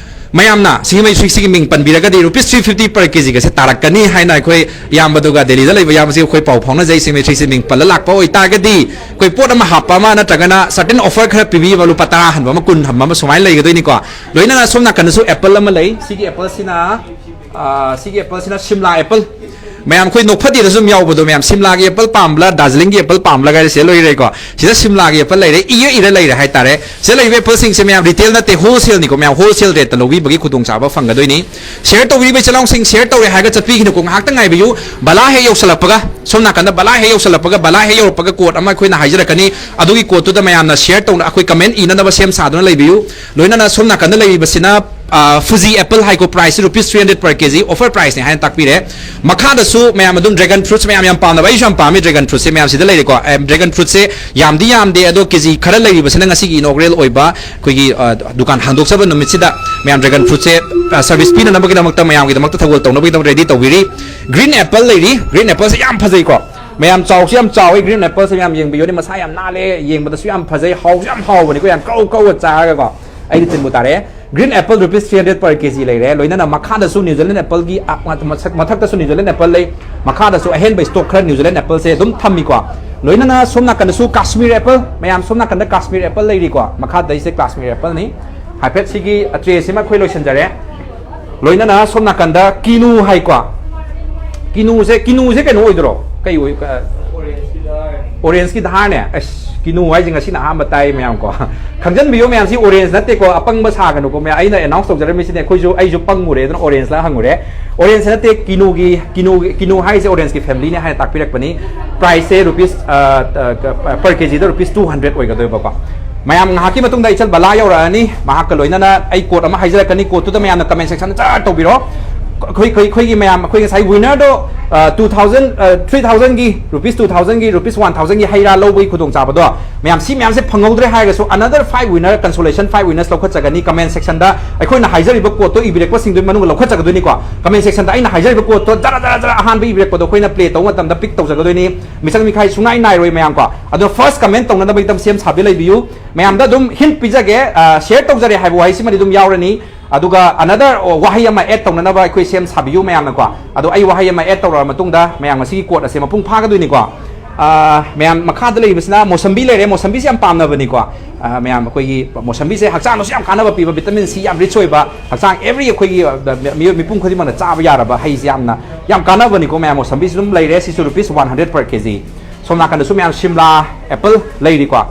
ꯃꯌꯥꯝꯅ ꯁꯤꯡꯖꯃꯩ ꯁ꯭ꯋꯤꯠꯁꯤꯒꯤ ꯃꯤꯡ ꯄꯟꯕꯤꯔꯒꯗꯤ Rupees three fifty per kgꯒꯁꯦ ꯇꯥꯔꯛꯀꯅꯤ ꯍꯥꯏꯅ ꯑꯩꯈꯣꯏ ꯏꯌꯥꯝꯕꯗꯨꯒ ꯗꯦꯜꯂꯤꯗ ꯂꯩꯕ ꯏꯌꯥꯝꯕꯁꯤ ꯑꯩꯈꯣꯏ ꯄꯥꯎ ꯐꯥꯎꯅꯖꯩ꯫ ꯁꯤꯡꯖꯃꯩ ꯁ꯭ꯋꯤꯠꯁꯤ ꯃꯤꯡ ꯄꯜꯂ ꯂꯥꯛꯄ ꯑꯣꯏꯇꯥꯔꯒꯗꯤ ꯑꯩꯈꯣꯏ ꯄꯣꯠ ꯑꯃ ꯍꯥꯞꯄ ꯑꯃ ꯅꯠꯇ꯭ꯔꯒꯅ certain offer ꯈꯔ ꯄꯤꯕꯤꯕ, ꯂꯨꯄꯥ ꯇꯔꯥ ꯍꯟꯕ ꯑꯃ, ꯀꯨꯟ ꯍꯟꯕ ꯑꯃ ꯁꯨꯃꯥꯏꯅ ꯂꯩꯒꯗꯣꯏꯅꯤꯀꯣ꯫ ꯂꯣꯏꯅꯅ ꯁꯣꯝ ꯅꯥꯀꯟꯗꯁꯨ apple ꯑꯃ ꯂꯩ꯫ ꯁꯤꯒꯤ appleꯁꯤꯅ, ꯑ, ꯁꯤꯒꯤ appleꯁꯤꯅ ꯁꯤꯝꯂꯥ apple꯫ ꯃꯌꯥꯝ ꯑꯩꯈꯣꯏ ꯅꯣꯛꯐꯗꯦꯗ ꯁꯨꯝ ꯌꯥꯎꯕꯗꯣ, ꯃꯌꯥꯝ ꯁꯤꯝꯂꯥꯒꯤ apple ꯄꯥꯝꯕ꯭ꯔꯥ, ꯗꯥꯔꯖꯤꯂꯤꯡꯒꯤ apple ꯄꯥꯝꯕ꯭ꯔꯥ ꯍꯥꯏꯔꯦ, ꯁꯤꯗ ꯂꯣꯏꯔꯦꯀꯣ꯫ ꯁꯤꯗ ꯁꯤꯝꯂꯥꯒꯤ apple ꯂꯩꯔꯦ, ꯏꯔ ꯏꯔ ꯂꯩꯔꯦ ꯍꯥꯏꯇꯥꯔꯦ꯫ ꯁꯤꯗ ꯂꯩꯔꯤꯕ appleꯁꯤꯡꯁꯦ ꯃꯌꯥꯝ retail ꯅꯠꯇꯦ, wholesaleꯅꯤꯀꯣ꯫ ꯃꯌꯥꯝ wholesale rateꯇ ꯂꯧꯕꯤꯕꯒꯤ ꯈꯨꯗꯣꯡꯆꯥꯕ ꯐꯪꯒꯗꯣꯏꯅꯤ꯫ Share ꯇꯧꯕꯤꯔꯤꯕ ꯏꯆꯤꯜ ꯏꯅꯥꯎꯁꯤꯡ, share ꯇꯧꯔꯦ ꯍꯥꯏꯔꯒ ꯆꯠꯄꯤꯈꯤꯅꯨꯀꯣ꯫ ꯉꯥꯏꯍꯥꯛꯇ ꯉꯥꯏꯕꯤꯌꯨ꯫ ꯕꯂꯥ ꯍꯦꯛ ꯌꯧꯁꯜꯂꯛꯄꯒ, ꯁꯣꯝ ꯅꯥꯀꯟꯗ ꯕꯂꯥ ꯍꯦꯛ ꯌꯧꯁꯜꯂꯛꯄꯒ, ꯕꯂꯥ ꯍꯦꯛ ꯌꯧꯔꯛꯄꯒ quote ꯑꯃ ꯑꯩꯈꯣꯏꯅ ꯍꯥꯏꯖꯔꯛꯀꯅꯤ꯫ ꯑꯗꯨꯒꯤ quoteꯇꯨꯗ ꯃꯌꯥꯝꯅ share ꯇꯧꯅ, ꯑꯩꯈꯣꯏ comment ꯏꯅꯅꯕ ꯁꯦꯝ ꯁꯥꯗꯨꯅ ꯂꯩꯕꯤꯌꯨ꯫ ꯂꯣꯏꯅꯅ ꯁꯣꯝ ꯅꯥꯀꯟꯗ ꯂꯩꯔꯤꯕꯁꯤꯅ Fuji apple ꯍꯥꯏꯀꯣ, price ꯁꯦ rupees three hundred per kg, offer price ꯅꯦ ꯍꯥꯏꯅ ꯇꯥꯛꯄꯤꯔꯦ꯫ ꯃꯈꯥꯗꯁꯨ ꯃꯌꯥꯝ ꯑꯗꯨꯝ dragon fruits ꯃꯌꯥꯝ ꯌꯥꯝ ꯄꯥꯝꯅꯕ, ꯑꯩꯁꯨ ꯌꯥꯝ ꯄꯥꯝꯃꯤ dragon fruits ꯁꯦ꯫ ꯃꯌꯥꯝ ꯁꯤꯗ ꯂꯩꯔꯦꯀꯣ꯫ Dragon fruits ꯁꯦ ꯌꯥꯝꯗꯤ ꯌꯥꯝꯗꯦ, ꯑꯗꯣ ꯀꯦꯖꯤ ꯈꯔ ꯂꯩꯔꯤꯕꯁꯤꯅ ꯉꯁꯤꯒꯤ inaugural ꯑꯣꯏꯕ ꯑꯩꯈꯣꯏꯒꯤ ꯗꯨꯀꯥꯟ ꯍꯥꯡꯗꯣꯛꯆꯕ ꯅꯨꯃꯤꯠꯁꯤꯗ ꯃꯌꯥꯝ dragon fruits ꯁꯦ service ꯄꯤꯅꯅꯕꯒꯤꯗꯃꯛꯇ, ꯃꯌꯥꯝꯒꯤꯗꯃꯛꯇ ꯊꯧꯒꯜ ꯇꯧꯅꯕꯒꯤꯗꯃꯛ ready ꯇꯧꯕꯤꯔꯤ꯫ Green apple ꯂꯩꯔꯤ꯫ Green apple ꯁꯦ ꯌꯥꯝ ꯐꯖꯩꯀꯣ꯫ ꯃꯌꯥꯝ ꯆꯥꯎꯁꯨ ꯌꯥꯝ ꯆꯥꯎꯋꯤ꯫ Green apple ꯁꯦ ꯃꯌꯥꯝ ꯌꯦꯡꯕꯤꯌꯨꯅꯦ, ꯃꯁꯥ ꯌꯥꯝ ꯅꯥꯜꯂꯦ, ꯌꯦꯡꯕꯗꯁꯨ ꯌꯥꯝ ꯐꯖꯩ, ꯍꯥꯎꯁꯨ ꯌꯥꯝ ꯍꯥꯎꯕꯅꯤꯀꯣ, ꯌꯥꯝ ꯀꯧ ꯀꯧ ꯆꯥꯔꯒꯀꯣ꯫ ꯑꯩꯗꯤ ꯇꯤꯟꯕꯨ ꯇꯥꯔꯦ꯫ Green apple rupees three hundred per kg ꯂꯩꯔꯦ꯫ ꯂꯣꯏꯅꯅ ꯃꯈꯥꯗꯁꯨ New Zealand apple ꯒꯤ, ꯑ, ꯃꯊꯛ-, ꯃꯊꯛꯇꯁꯨ New Zealand apple ꯂꯩ꯫ ꯃꯈꯥꯗꯁꯨ ꯑꯍꯦꯟꯕ stock ꯈꯔ New Zealand apple ꯁꯦ ꯑꯗꯨꯝ ꯊꯝꯃꯤꯀꯣ꯫ ꯂꯣꯏꯅꯅ ꯁꯣꯝ ꯅꯥꯀꯟꯗꯁꯨ Kashmir apple, ꯃꯌꯥꯝ ꯁꯣꯝ ꯅꯥꯀꯟꯗ Kashmir apple ꯂꯩꯔꯤꯀꯣ꯫ ꯃꯈꯥꯗꯩꯁꯦ Kashmir apple ꯅꯤ꯫ ꯍꯥꯏꯐꯦꯠ ꯁꯤꯒꯤ tray ꯁꯤꯃ ꯑꯩꯈꯣꯏ ꯂꯣꯏꯁꯤꯟꯖꯔꯦ꯫ ꯂꯣꯏꯅꯅ ꯁꯣꯝ ꯅꯥꯀꯟꯗ ꯀꯤꯅꯨ ꯍꯥꯏꯀꯣ꯫ ꯀꯤꯅꯨꯁꯦ, ꯀꯤꯅꯨꯁꯦ ꯀꯩꯅꯣ ꯑꯣꯏꯗꯣꯏꯔꯣ? ꯀꯩ ꯑꯣꯏ? ꯑ, orange ꯀꯤ ꯙꯥꯔꯅꯦ꯫ ꯑꯁ, ꯀꯤꯅꯨ ꯍꯥꯏꯁꯦ ꯉꯁꯤꯅ ꯑꯍꯥꯟꯕ ꯇꯥꯏ ꯃꯌꯥꯝ ꯀꯣ꯫ ꯈꯪꯖꯟꯕꯤꯌꯨ ꯃꯌꯥꯝ, ꯁꯤ orange ꯅꯠꯇꯦꯀꯣ, ꯑꯄꯪꯕ ꯁꯥꯒꯅꯨꯀꯣ ꯃꯌꯥꯝ꯫ ꯑꯩꯅ announce ꯇꯧꯖꯔꯝꯃꯤꯁꯤꯅꯦ, ꯑꯩꯈꯣꯏꯁꯨ, ꯑꯩꯁꯨ ꯄꯪꯉꯨꯔꯦ, ꯑꯗꯨꯅ orange ꯂ ꯍꯪꯉꯨꯔꯦ꯫ Orange ꯅꯠꯇꯦ, ꯀꯤꯅꯨꯒꯤ, ꯀꯤꯅꯨ, ꯀꯤꯅꯨ ꯍꯥꯏꯁꯦ orange ꯀꯤ family ꯅꯦ ꯍꯥꯏꯅ ꯇꯥꯛꯄꯤꯔꯛꯄꯅꯤ꯫ Price ꯁꯦ rupees, ꯑ, ꯑ, per kg ꯗ rupees two hundred ꯑꯣꯏꯒꯗꯣꯏꯕꯀꯣ꯫ ꯃꯌꯥꯝ ꯉꯥꯏꯍꯥꯛꯀꯤ ꯃꯇꯨꯡꯗ ꯏꯆꯜ ꯕꯂꯥ ꯌꯧꯔꯛꯑꯅꯤ, ꯃꯍꯥꯛꯀ ꯂꯣꯏꯅꯅ ꯑꯩ quote ꯑꯃ ꯍꯥꯏꯖꯔꯛꯀꯅꯤ, quote ꯇꯨꯗ ꯃꯌꯥꯝꯅ comment section ꯗ ꯖꯔ ꯇꯧꯕꯤꯔꯣ꯫ ꯑꯩꯈꯣꯏ, ꯑꯩꯈꯣꯏ, ꯑꯩꯈꯣꯏꯒꯤ ꯃꯌꯥꯝ, ꯑꯩꯈꯣꯏ ꯉꯁꯥꯏ winner ꯗꯣ, ꯑ, two thousand, ꯑ, three thousand ꯒꯤ, rupees two thousand ꯒꯤ, rupees one thousand ꯒꯤ ꯍꯩ ꯔꯥ ꯂꯧꯕꯒꯤ ꯈꯨꯗꯣꯡꯆꯥꯕꯗꯣ, ꯃꯌꯥꯝ ꯁꯤ ꯃꯌꯥꯝꯁꯦ ꯐꯪꯍꯧꯗ꯭ꯔꯦ ꯍꯥꯏꯔꯒꯁꯨ, another five winner, consolation five winners ꯂꯧꯈꯠꯆꯒꯅꯤ comment section ꯗ꯫ ꯑꯩꯈꯣꯏꯅ ꯍꯥꯏꯖꯔꯤꯕ quote ꯇꯣ ꯏꯕꯤꯔꯛꯄꯁꯤꯡꯗꯨꯒꯤ ꯃꯅꯨꯡꯗ ꯂꯧꯈꯠꯆꯒꯗꯣꯏꯅꯤꯀꯣ꯫ Comment section ꯗ ꯑꯩꯅ ꯍꯥꯏꯖꯔꯤꯕ quote ꯇꯣ ꯖꯔ, ꯖꯔ, ꯖꯔ ꯑꯍꯥꯟꯕ ꯏꯕꯤꯔꯛꯄꯗꯣ ꯑꯩꯈꯣꯏꯅ play ꯇꯧꯕ ꯃꯇꯝꯗ pick ꯇꯧꯖꯒꯗꯣꯏꯅꯤ꯫ ꯃꯤꯁꯪ ꯃꯤꯈꯥꯏ ꯁꯨꯡꯅꯥꯏ ꯅꯥꯏꯔꯣꯏ ꯃꯌꯥꯝ ꯀꯣ꯫ ꯑꯗꯣ first comment ꯇꯧꯅꯅꯕꯒꯤꯗꯃꯛ ꯁꯦꯝ ꯁꯥꯕꯤ ꯂꯩꯕꯤꯌꯨ꯫ ꯃꯌꯥꯝꯗ ꯑꯗꯨꯝ hint ꯄꯤꯖꯒꯦ, ꯑ, share ꯇꯧꯖꯔꯦ ꯍꯥꯏꯕ ꯋꯥꯍꯩꯁꯤꯃꯗꯤ ꯑꯗꯨꯝ ꯌꯥꯎꯔꯅꯤ꯫ ꯑꯗꯨꯒ another, ꯑ, ꯋꯥꯍꯩ ꯑꯃ add ꯇꯧꯅꯅꯕ ꯑꯩꯈꯣꯏ ꯁꯦꯝ ꯁꯥꯕꯤꯌꯨ ꯃꯌꯥꯝꯅꯀꯣ꯫ ꯑꯗꯣ ꯑꯩ ꯋꯥꯍꯩ ꯑꯃ add ꯇꯧꯔꯕ ꯃꯇꯨꯡꯗ ꯃꯌꯥꯝ ꯉꯁꯤꯒꯤ quote ꯑꯁꯦ ꯃꯄꯨꯡ ꯐꯥꯒꯗꯣꯏꯅꯤꯀꯣ꯫ ꯑ, ꯃꯌꯥꯝ ꯃꯈꯥꯗ ꯂꯩꯔꯤꯕꯁꯤꯅ ꯃꯣꯁꯝꯕꯤ ꯂꯩꯔꯦ꯫ ꯃꯣꯁꯝꯕꯤꯁꯦ ꯌꯥꯝ ꯄꯥꯝꯅꯕꯅꯤꯀꯣ꯫ ꯑ, ꯃꯌꯥꯝ ꯑꯩꯈꯣꯏꯒꯤ ꯃꯣꯁꯝꯕꯤꯁꯦ ꯍꯛꯆꯥꯡꯗꯁꯨ ꯌꯥꯝ ꯀꯥꯟꯅꯕ ꯄꯤꯕ, vitamin C ꯌꯥꯝ rich ꯑꯣꯏꯕ, ꯍꯛꯆꯥꯡ every ꯑꯩꯈꯣꯏꯒꯤ, ꯑ, ꯃꯤꯑꯣꯏ ꯃꯤꯄꯨꯝ ꯈꯨꯗꯤꯡꯃꯛꯅ ꯆꯥꯕ ꯌꯥꯔꯕ ꯍꯩꯁꯦ ꯌꯥꯝꯅ, ꯌꯥꯝ ꯀꯥꯟꯅꯕꯅꯤꯀꯣ ꯃꯌꯥꯝ꯫ ꯃꯣꯁꯝꯕꯤꯁꯨ ꯑꯗꯨꯝ ꯂꯩꯔꯦ, ꯁꯤꯁꯨ rupees one hundred per kg꯫ ꯁꯣꯝ ꯅꯥꯀꯟꯗꯁꯨ ꯃꯌꯥꯝ ꯁꯤꯝꯂꯥ apple ꯂꯩꯔꯤꯀꯣ꯫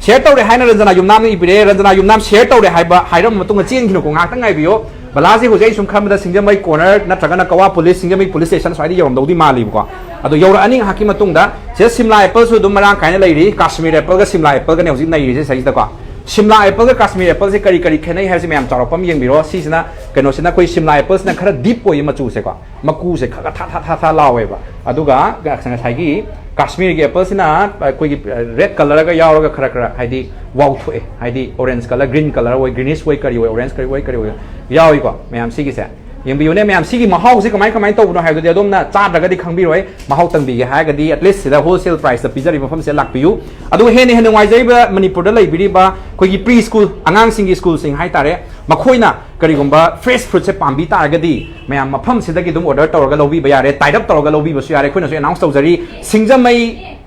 Share ꯇꯧꯔꯦ ꯍꯥꯏꯅ ꯔꯟꯖꯅꯥ ꯌꯨꯝꯅꯥꯝꯅ ꯏꯕꯤꯔꯦ꯫ ꯔꯟꯖꯅꯥ ꯌꯨꯝꯅꯥꯝ share ꯇꯧꯔꯦ ꯍꯥꯏꯕ ꯍꯥꯏꯔꯝꯕ ꯃꯇꯨꯡꯗ ꯆꯦꯟꯈꯤꯅꯨꯀꯣ, ꯉꯥꯏꯍꯥꯛꯇꯪ ꯉꯥꯏꯕꯤꯌꯣ꯫ ꯕꯂꯥꯁꯦ ꯍꯧꯖꯤꯛ ꯑꯩ ꯁꯨꯝ ꯈꯟꯕꯗ ꯁꯤꯡꯖꯃꯩ corner ꯅꯠꯇ꯭ꯔꯒꯅ ꯀꯋꯥ police, ꯁꯤꯡꯖꯃꯩ police station ꯁ꯭ꯋꯥꯏꯗ ꯌꯧꯔꯝꯗꯧꯗꯤ ꯃꯥꯜꯂꯤꯕꯀꯣ꯫ ꯑꯗꯣ ꯌꯧꯔꯛꯑꯅꯤ ꯉꯥꯏꯍꯥꯛꯀꯤ ꯃꯇꯨꯡꯗ꯫ ꯁꯤꯗ ꯁꯤꯝꯂꯥ appleꯁꯨ ꯑꯗꯨꯝ ꯃꯔꯥꯡ ꯀꯥꯏꯅ ꯂꯩꯔꯤ꯫ Kashmir appleꯒ ꯁꯤꯝꯂꯥ appleꯒꯅꯦ ꯍꯧꯖꯤꯛ ꯅꯩꯔꯤꯁꯦ ꯁꯤꯗꯩꯁꯤꯗꯀꯣ꯫ ꯁꯤꯝꯂꯥ ꯑꯦꯄꯜꯒ ꯀꯥꯁꯃꯤꯔ ꯑꯦꯄꯜꯁꯦ ꯀꯔꯤ ꯀꯔꯤ ꯈꯦꯠꯅꯩ ꯍꯥꯏꯕꯁꯤ ꯃꯌꯥꯝ ꯆꯥꯎꯔꯥꯛꯄ ꯑꯃ ꯌꯦꯡꯕꯤꯔꯣ꯫ ꯁꯤꯁꯤꯅ, ꯀꯩꯅꯣꯁꯤꯅ ꯑꯩꯈꯣꯏ ꯁꯤꯝꯂꯥ ꯑꯦꯄꯜꯁꯤꯅ ꯈꯔ ꯗꯤꯞ ꯑꯣꯏꯌꯦ ꯃꯆꯨꯁꯦꯀꯣ, ꯃꯀꯨꯁꯦ ꯈꯔ ꯊꯥ ꯊꯥ ꯊꯥ ꯊꯥ ꯂꯥꯎꯋꯦꯕ꯫ ꯑꯗꯨꯒ ꯉꯁꯥꯏꯒꯤ ꯀꯥꯁꯃꯤꯔꯒꯤ ꯑꯦꯄꯜꯁꯤꯅ ꯑꯩꯈꯣꯏꯒꯤ ꯔꯦꯗ ꯀꯂꯔꯒ ꯌꯥꯎꯔꯒ ꯈꯔ ꯈꯔ ꯍꯥꯏꯗꯤ ꯋꯥꯎꯊꯣꯛꯑꯦ, ꯍꯥꯏꯗꯤ ꯑꯣꯔꯦꯟꯖ ꯀꯂꯔ, ꯒ꯭ꯔꯤꯟ ꯀꯂꯔ ꯑꯣꯏ, ꯒ꯭ꯔꯤꯅꯤꯁ ꯑꯣꯏ, ꯀꯔꯤ ꯑꯣꯏ, ꯑꯣꯔꯦꯟꯖ ꯀꯔꯤ ꯑꯣꯏ, ꯀꯔꯤ ꯑꯣꯏ ꯌꯥꯎꯏꯀꯣ ꯃꯌꯥꯝ ꯁꯤꯒꯤꯁꯦ꯫ ꯌꯦꯡꯕꯤꯌꯨꯅꯦ ꯃꯌꯥꯝ, ꯁꯤꯒꯤ ꯃꯍꯥꯎꯁꯦ ꯀꯃꯥꯏ ꯀꯃꯥꯏꯅ ꯇꯧꯕꯅꯣ ꯍꯥꯏꯕꯗꯨꯗꯤ ꯑꯗꯣꯝꯅ ꯆꯥꯗ꯭ꯔꯒꯗꯤ ꯈꯪꯕꯤꯔꯣꯏ꯫ ꯃꯍꯥꯎ ꯇꯪꯕꯤꯒꯦ ꯍꯥꯏꯔꯒꯗꯤ at least ꯁꯤꯗ wholesale priceꯇ ꯄꯤꯖꯔꯤꯕ ꯃꯐꯝꯁꯤꯗ ꯂꯥꯛꯄꯤꯌꯨ꯫ ꯑꯗꯨꯒ ꯍꯦꯟꯅ ꯍꯦꯟꯅ ꯅꯨꯡꯉꯥꯏꯖꯔꯤꯕ ꯃꯅꯤꯄꯨꯔꯗ ꯂꯩꯕꯤꯔꯤꯕ ꯑꯩꯈꯣꯏꯒꯤ pre school ꯑꯉꯥꯡꯁꯤꯡꯒꯤ schoolꯁꯤꯡ ꯍꯥꯏꯇꯥꯔꯦ, ꯃꯈꯣꯏꯅ ꯀꯔꯤꯒꯨꯝꯕ fresh fruitꯁꯦ ꯄꯥꯝꯕꯤ ꯇꯥꯔꯒꯗꯤ ꯃꯌꯥꯝ ꯃꯐꯝꯁꯤꯗꯒꯤ ꯑꯗꯨꯝ order ꯇꯧꯔꯒ ꯂꯧꯕꯤꯕ ꯌꯥꯔꯦ, tie up ꯇꯧꯔꯒ ꯂꯧꯕꯤꯕꯁꯨ ꯌꯥꯔꯦ꯫ ꯑꯩꯈꯣꯏꯅꯁꯨ announce ꯇꯧꯖꯔꯤ꯫ ꯁꯤꯡꯖꯃꯩ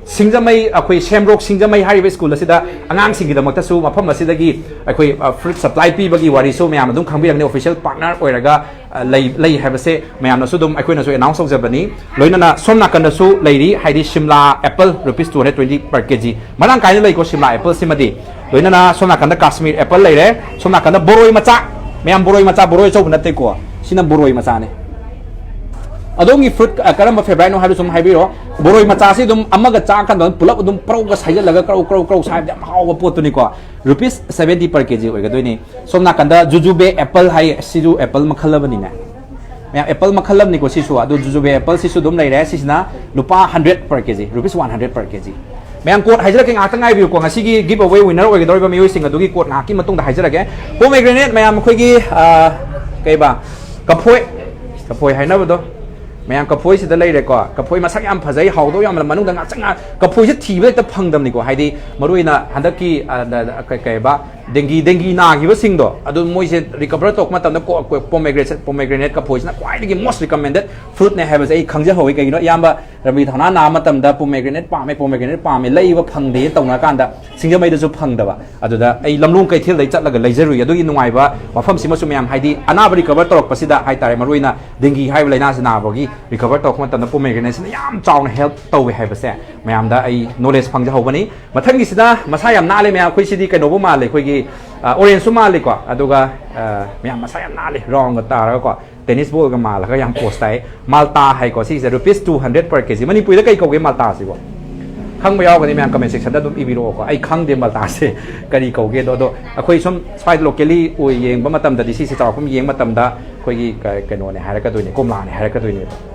ꯁꯤꯡꯖꯃꯩ, ꯑꯩꯈꯣꯏ ꯁꯦꯝꯔꯣꯛ ꯁꯤꯡꯖꯃꯩ ꯍꯥꯏꯔꯤꯕ school ꯑꯁꯤꯗ ꯑꯉꯥꯡꯁꯤꯡꯒꯤꯗꯃꯛꯇꯁꯨ ꯃꯐꯝ ꯑꯁꯤꯗꯒꯤ ꯑꯩꯈꯣꯏ, ꯑ, fruit supply ꯄꯤꯕꯒꯤ ꯋꯥꯔꯤꯁꯨ ꯃꯌꯥꯝ ꯑꯗꯨꯝ ꯈꯪꯕꯤꯔꯝꯒꯅꯤ꯫ Official partner ꯑꯣꯏꯔꯒ, ꯑ, ꯂꯩ, ꯂꯩ ꯍꯥꯏꯕꯁꯦ ꯃꯌꯥꯝꯅꯁꯨ ꯑꯗꯨꯝ, ꯑꯩꯈꯣꯏꯅꯁꯨ announce ꯇꯧꯖꯕꯅꯤ꯫ ꯂꯣꯏꯅꯅ ꯁꯣꯝ ꯅꯥꯀꯟꯗꯁꯨ ꯂꯩꯔꯤ, ꯍꯥꯏꯗꯤ Shimla apple rupees two hundred twenty per K G꯫ ꯃꯔꯥꯡ ꯀꯥꯏꯅ ꯂꯩꯀꯣ ꯁꯤꯝꯂꯥ appleꯁꯤꯃꯗꯤ꯫ ꯂꯣꯏꯅꯅ ꯁꯣꯝ ꯅꯥꯀꯟꯗ ꯀꯥꯁꯃꯤꯔ apple ꯂꯩꯔꯦ, ꯁꯣꯝ ꯅꯥꯀꯟꯗ ꯕꯣꯔꯣꯏ ꯃꯆꯥ, ꯃꯌꯥꯝ ꯕꯣꯔꯣꯏ ꯃꯆꯥ, ꯕꯣꯔꯣꯏ ꯑꯆꯧꯕ ꯅꯠꯇꯦꯀꯣ, ꯁꯤꯅ ꯕꯣꯔꯣꯏ ꯃꯆꯥꯅꯦ꯫ ꯑꯗꯣꯝꯒꯤ fruit, ꯑ, ꯀꯔꯝꯕ favouriteꯅꯣ ꯍꯥꯏꯕꯗꯨꯁꯨ ꯑꯗꯨꯝ ꯍꯥꯏꯕꯤꯔꯣ꯫ ꯕꯣꯔꯣꯏ ꯃꯆꯥꯁꯤ ꯑꯗꯨꯝ ꯑꯃꯒ ꯆꯥꯀꯥꯟꯗ ꯑꯗꯨꯝ ꯄꯨꯂꯞ ꯑꯗꯨꯝ ꯄ꯭ꯔꯧꯒ ꯁꯥꯏꯖꯜꯂꯒ ꯀ꯭ꯔꯧ ꯀ꯭ꯔꯧ ꯀ꯭ꯔꯧ ꯁꯥꯏꯕꯗ ꯌꯥꯝ ꯍꯥꯎꯕ ꯄꯣꯠꯇꯨꯅꯤꯀꯣ꯫ Rupees seventy per K G ꯑꯣꯏꯒꯗꯣꯏꯅꯤ꯫ ꯁꯣꯝ ꯅꯥꯀꯟꯗ ꯖꯨꯖꯨꯕꯦ apple ꯍꯥꯏ, ꯁꯤꯁꯨ apple ꯃꯈꯜ ꯑꯃꯅꯤꯅꯦ꯫ ꯃꯌꯥꯝ apple ꯃꯈꯜ ꯑꯃꯅꯤꯀꯣ ꯁꯤꯁꯨ꯫ ꯑꯗꯨ ꯖꯨꯖꯨꯕꯦ appleꯁꯤꯁꯨ ꯑꯗꯨꯝ ꯂꯩꯔꯦ꯫ ꯁꯤꯁꯤꯅ ꯂꯨꯄꯥ hundred per K G, rupees one hundred per K G꯫ ꯃꯌꯥꯝ quote ꯍꯥꯏꯖꯔꯛꯀꯦ, ꯉꯥꯏꯍꯥꯛꯇꯪ ꯉꯥꯏꯕꯤꯌꯨꯀꯣ꯫ ꯉꯁꯤꯒꯤ give away winner ꯑꯣꯏꯒꯗꯧꯔꯤꯕ ꯃꯤꯑꯣꯏꯁꯤꯡ ꯑꯗꯨꯒꯤ quote ꯉꯥꯏꯍꯥꯛꯀꯤ ꯃꯇꯨꯡꯗ ꯍꯥꯏꯖꯔꯛꯀꯦ꯫ Pomegranate ꯃꯌꯥꯝ ꯑꯩꯈꯣꯏꯒꯤ, ꯑ, ꯀꯩꯕ, ꯀꯐꯣꯏ, ꯀꯐꯣꯏ ꯍꯥꯏꯅꯕꯗꯣ꯫ ꯃꯌꯥꯝ ꯀꯐꯣꯏꯁꯤꯗ ꯂꯩꯔꯦꯀꯣ꯫ ꯀꯐꯣꯏ ꯃꯁꯛ ꯌꯥꯝ ꯐꯖꯩ, ꯍꯥꯎꯗꯧ ꯌꯥꯝꯅ, ꯃꯅꯨꯡꯗ ꯉꯥꯛꯁꯪ ꯉꯥꯡ-, ꯀꯐꯣꯏꯁꯦ ꯊꯤꯕꯗ ꯍꯦꯛꯇ ꯐꯪꯗꯕꯅꯤꯀꯣ꯫ ꯍꯥꯏꯗꯤ ꯃꯔꯨꯑꯣꯏꯅ ꯍꯟꯗꯛꯀꯤ, ꯑ, ꯗ-, ꯗ-, ꯀꯩ-, ꯀꯩꯕ, dengue, dengue ꯅꯥꯈꯤꯕꯁꯤꯡꯗꯣ ꯑꯗꯨ ꯃꯣꯏꯁꯦ recover ꯇꯧꯔꯛꯄ ꯃꯇꯝꯗ ꯀꯣ-, ꯀꯣ-, pomegranate, pomegranate ꯀꯐꯣꯏꯁꯤꯅ ꯈ꯭ꯋꯥꯏꯗꯒꯤ most recommended fruitꯅꯦ ꯍꯥꯏꯕꯁꯦ ꯑꯩ ꯈꯪꯖꯍꯧꯋꯤ꯫ ꯀꯩꯒꯤꯅꯣ, ꯏꯌꯥꯝꯕ ꯔꯕꯤ ꯊꯧꯅꯥ ꯅꯥꯕ ꯃꯇꯝꯗ pomegranate ꯄꯥꯝꯃꯦ, pomegranate ꯄꯥꯝꯃꯦ, ꯂꯩꯕ ꯐꯪꯗꯦ ꯇꯧꯅꯔꯀꯥꯟꯗ ꯁꯤꯡꯖꯃꯩꯗꯁꯨ ꯐꯪꯗꯕ꯫ ꯑꯗꯨꯗ ꯑꯩ ꯂꯝꯂꯣꯡ ꯀꯩꯊꯦꯜꯗꯩ ꯆꯠꯂꯒ ꯂꯩꯖꯔꯨꯏ꯫ ꯑꯗꯨꯒꯤ ꯅꯨꯡꯉꯥꯏꯕ ꯃꯐꯝꯁꯤꯃꯁꯨ ꯃꯌꯥꯝ, ꯍꯥꯏꯗꯤ ꯑꯅꯥꯕ recover ꯇꯧꯔꯛꯄꯁꯤꯗ ꯍꯥꯏꯇꯥꯔꯦ, ꯃꯔꯨꯑꯣꯏꯅ dengue ꯍꯥꯏꯔꯤꯕ ꯂꯥꯏꯅꯥꯁꯤ ꯅꯥꯕꯒꯤ recover ꯇꯧꯔꯛꯄ ꯃꯇꯝꯗ pomegranateꯁꯤꯅ ꯌꯥꯝ ꯆꯥꯎꯅ help ꯇꯧꯋꯦ ꯍꯥꯏꯕꯁꯦ ꯃꯌꯥꯝꯗ ꯑꯩ knowledge ꯐꯪꯖꯍꯧꯕꯅꯤ꯫ ꯃꯊꯪꯒꯤꯁꯤꯅ ꯃꯁꯥ ꯌꯥꯝ ꯅꯥꯜꯂꯦ ꯃꯌꯥꯝ, ꯑꯩꯈꯣꯏ ꯁꯤꯗꯤ ꯀꯩꯅꯣꯕꯨ ꯃꯥꯜꯂꯦ, ꯑꯩꯈꯣꯏꯒꯤ, ꯑ, orangeꯁꯨ ꯃꯥꯜꯂꯤꯀꯣ, ꯑꯗꯨꯒ, ꯑ, ꯃꯌꯥꯝ ꯃꯁꯥ ꯌꯥꯝ ꯅꯥꯜꯂꯤ, roundꯒ ꯇꯥꯔꯒꯀꯣ꯫ Tennis ballꯒ ꯃꯥꯜꯂꯒ ꯌꯥꯝ pose ꯇꯥꯏ꯫ Malta ꯍꯥꯏꯀꯣ, ꯁꯤꯁꯦ rupees two hundred per K G꯫ ꯃꯅꯤꯄꯨꯔꯤꯗ ꯀꯩ ꯀꯧꯒꯦ Maltaꯁꯤꯕꯣ? ꯈꯪꯕ ꯌꯥꯎꯔꯒꯗꯤ ꯃꯌꯥꯝ comment sectionꯗ ꯑꯗꯨꯝ ꯏꯕꯤꯔꯛꯑꯣꯀꯣ꯫ ꯑꯩ ꯈꯪꯗꯦ ꯃꯜꯇꯥꯁꯦ ꯀꯔꯤ ꯀꯧꯒꯦꯗꯣ꯫ ꯑꯗꯣ ꯑꯩꯈꯣꯏ ꯁꯨꯝ ꯁ꯭ꯋꯥꯏꯗ locally ꯑꯣꯏ ꯌꯦꯡꯕ ꯃꯇꯝꯗꯗꯤ, ꯁꯤꯁꯤ ꯆꯥꯎꯔꯥꯛꯄ ꯌꯦꯡꯕ ꯃꯇꯝꯗ ꯑꯩꯈꯣꯏꯒꯤ ꯀ-, ꯀꯩꯅꯣꯅꯦ ꯍꯥꯏꯔꯛꯀꯗꯣꯏꯅꯦ, ꯀꯣꯝꯂꯥꯅꯦ ꯍꯥꯏꯔꯛꯀꯗꯣꯏꯅꯦꯕ꯫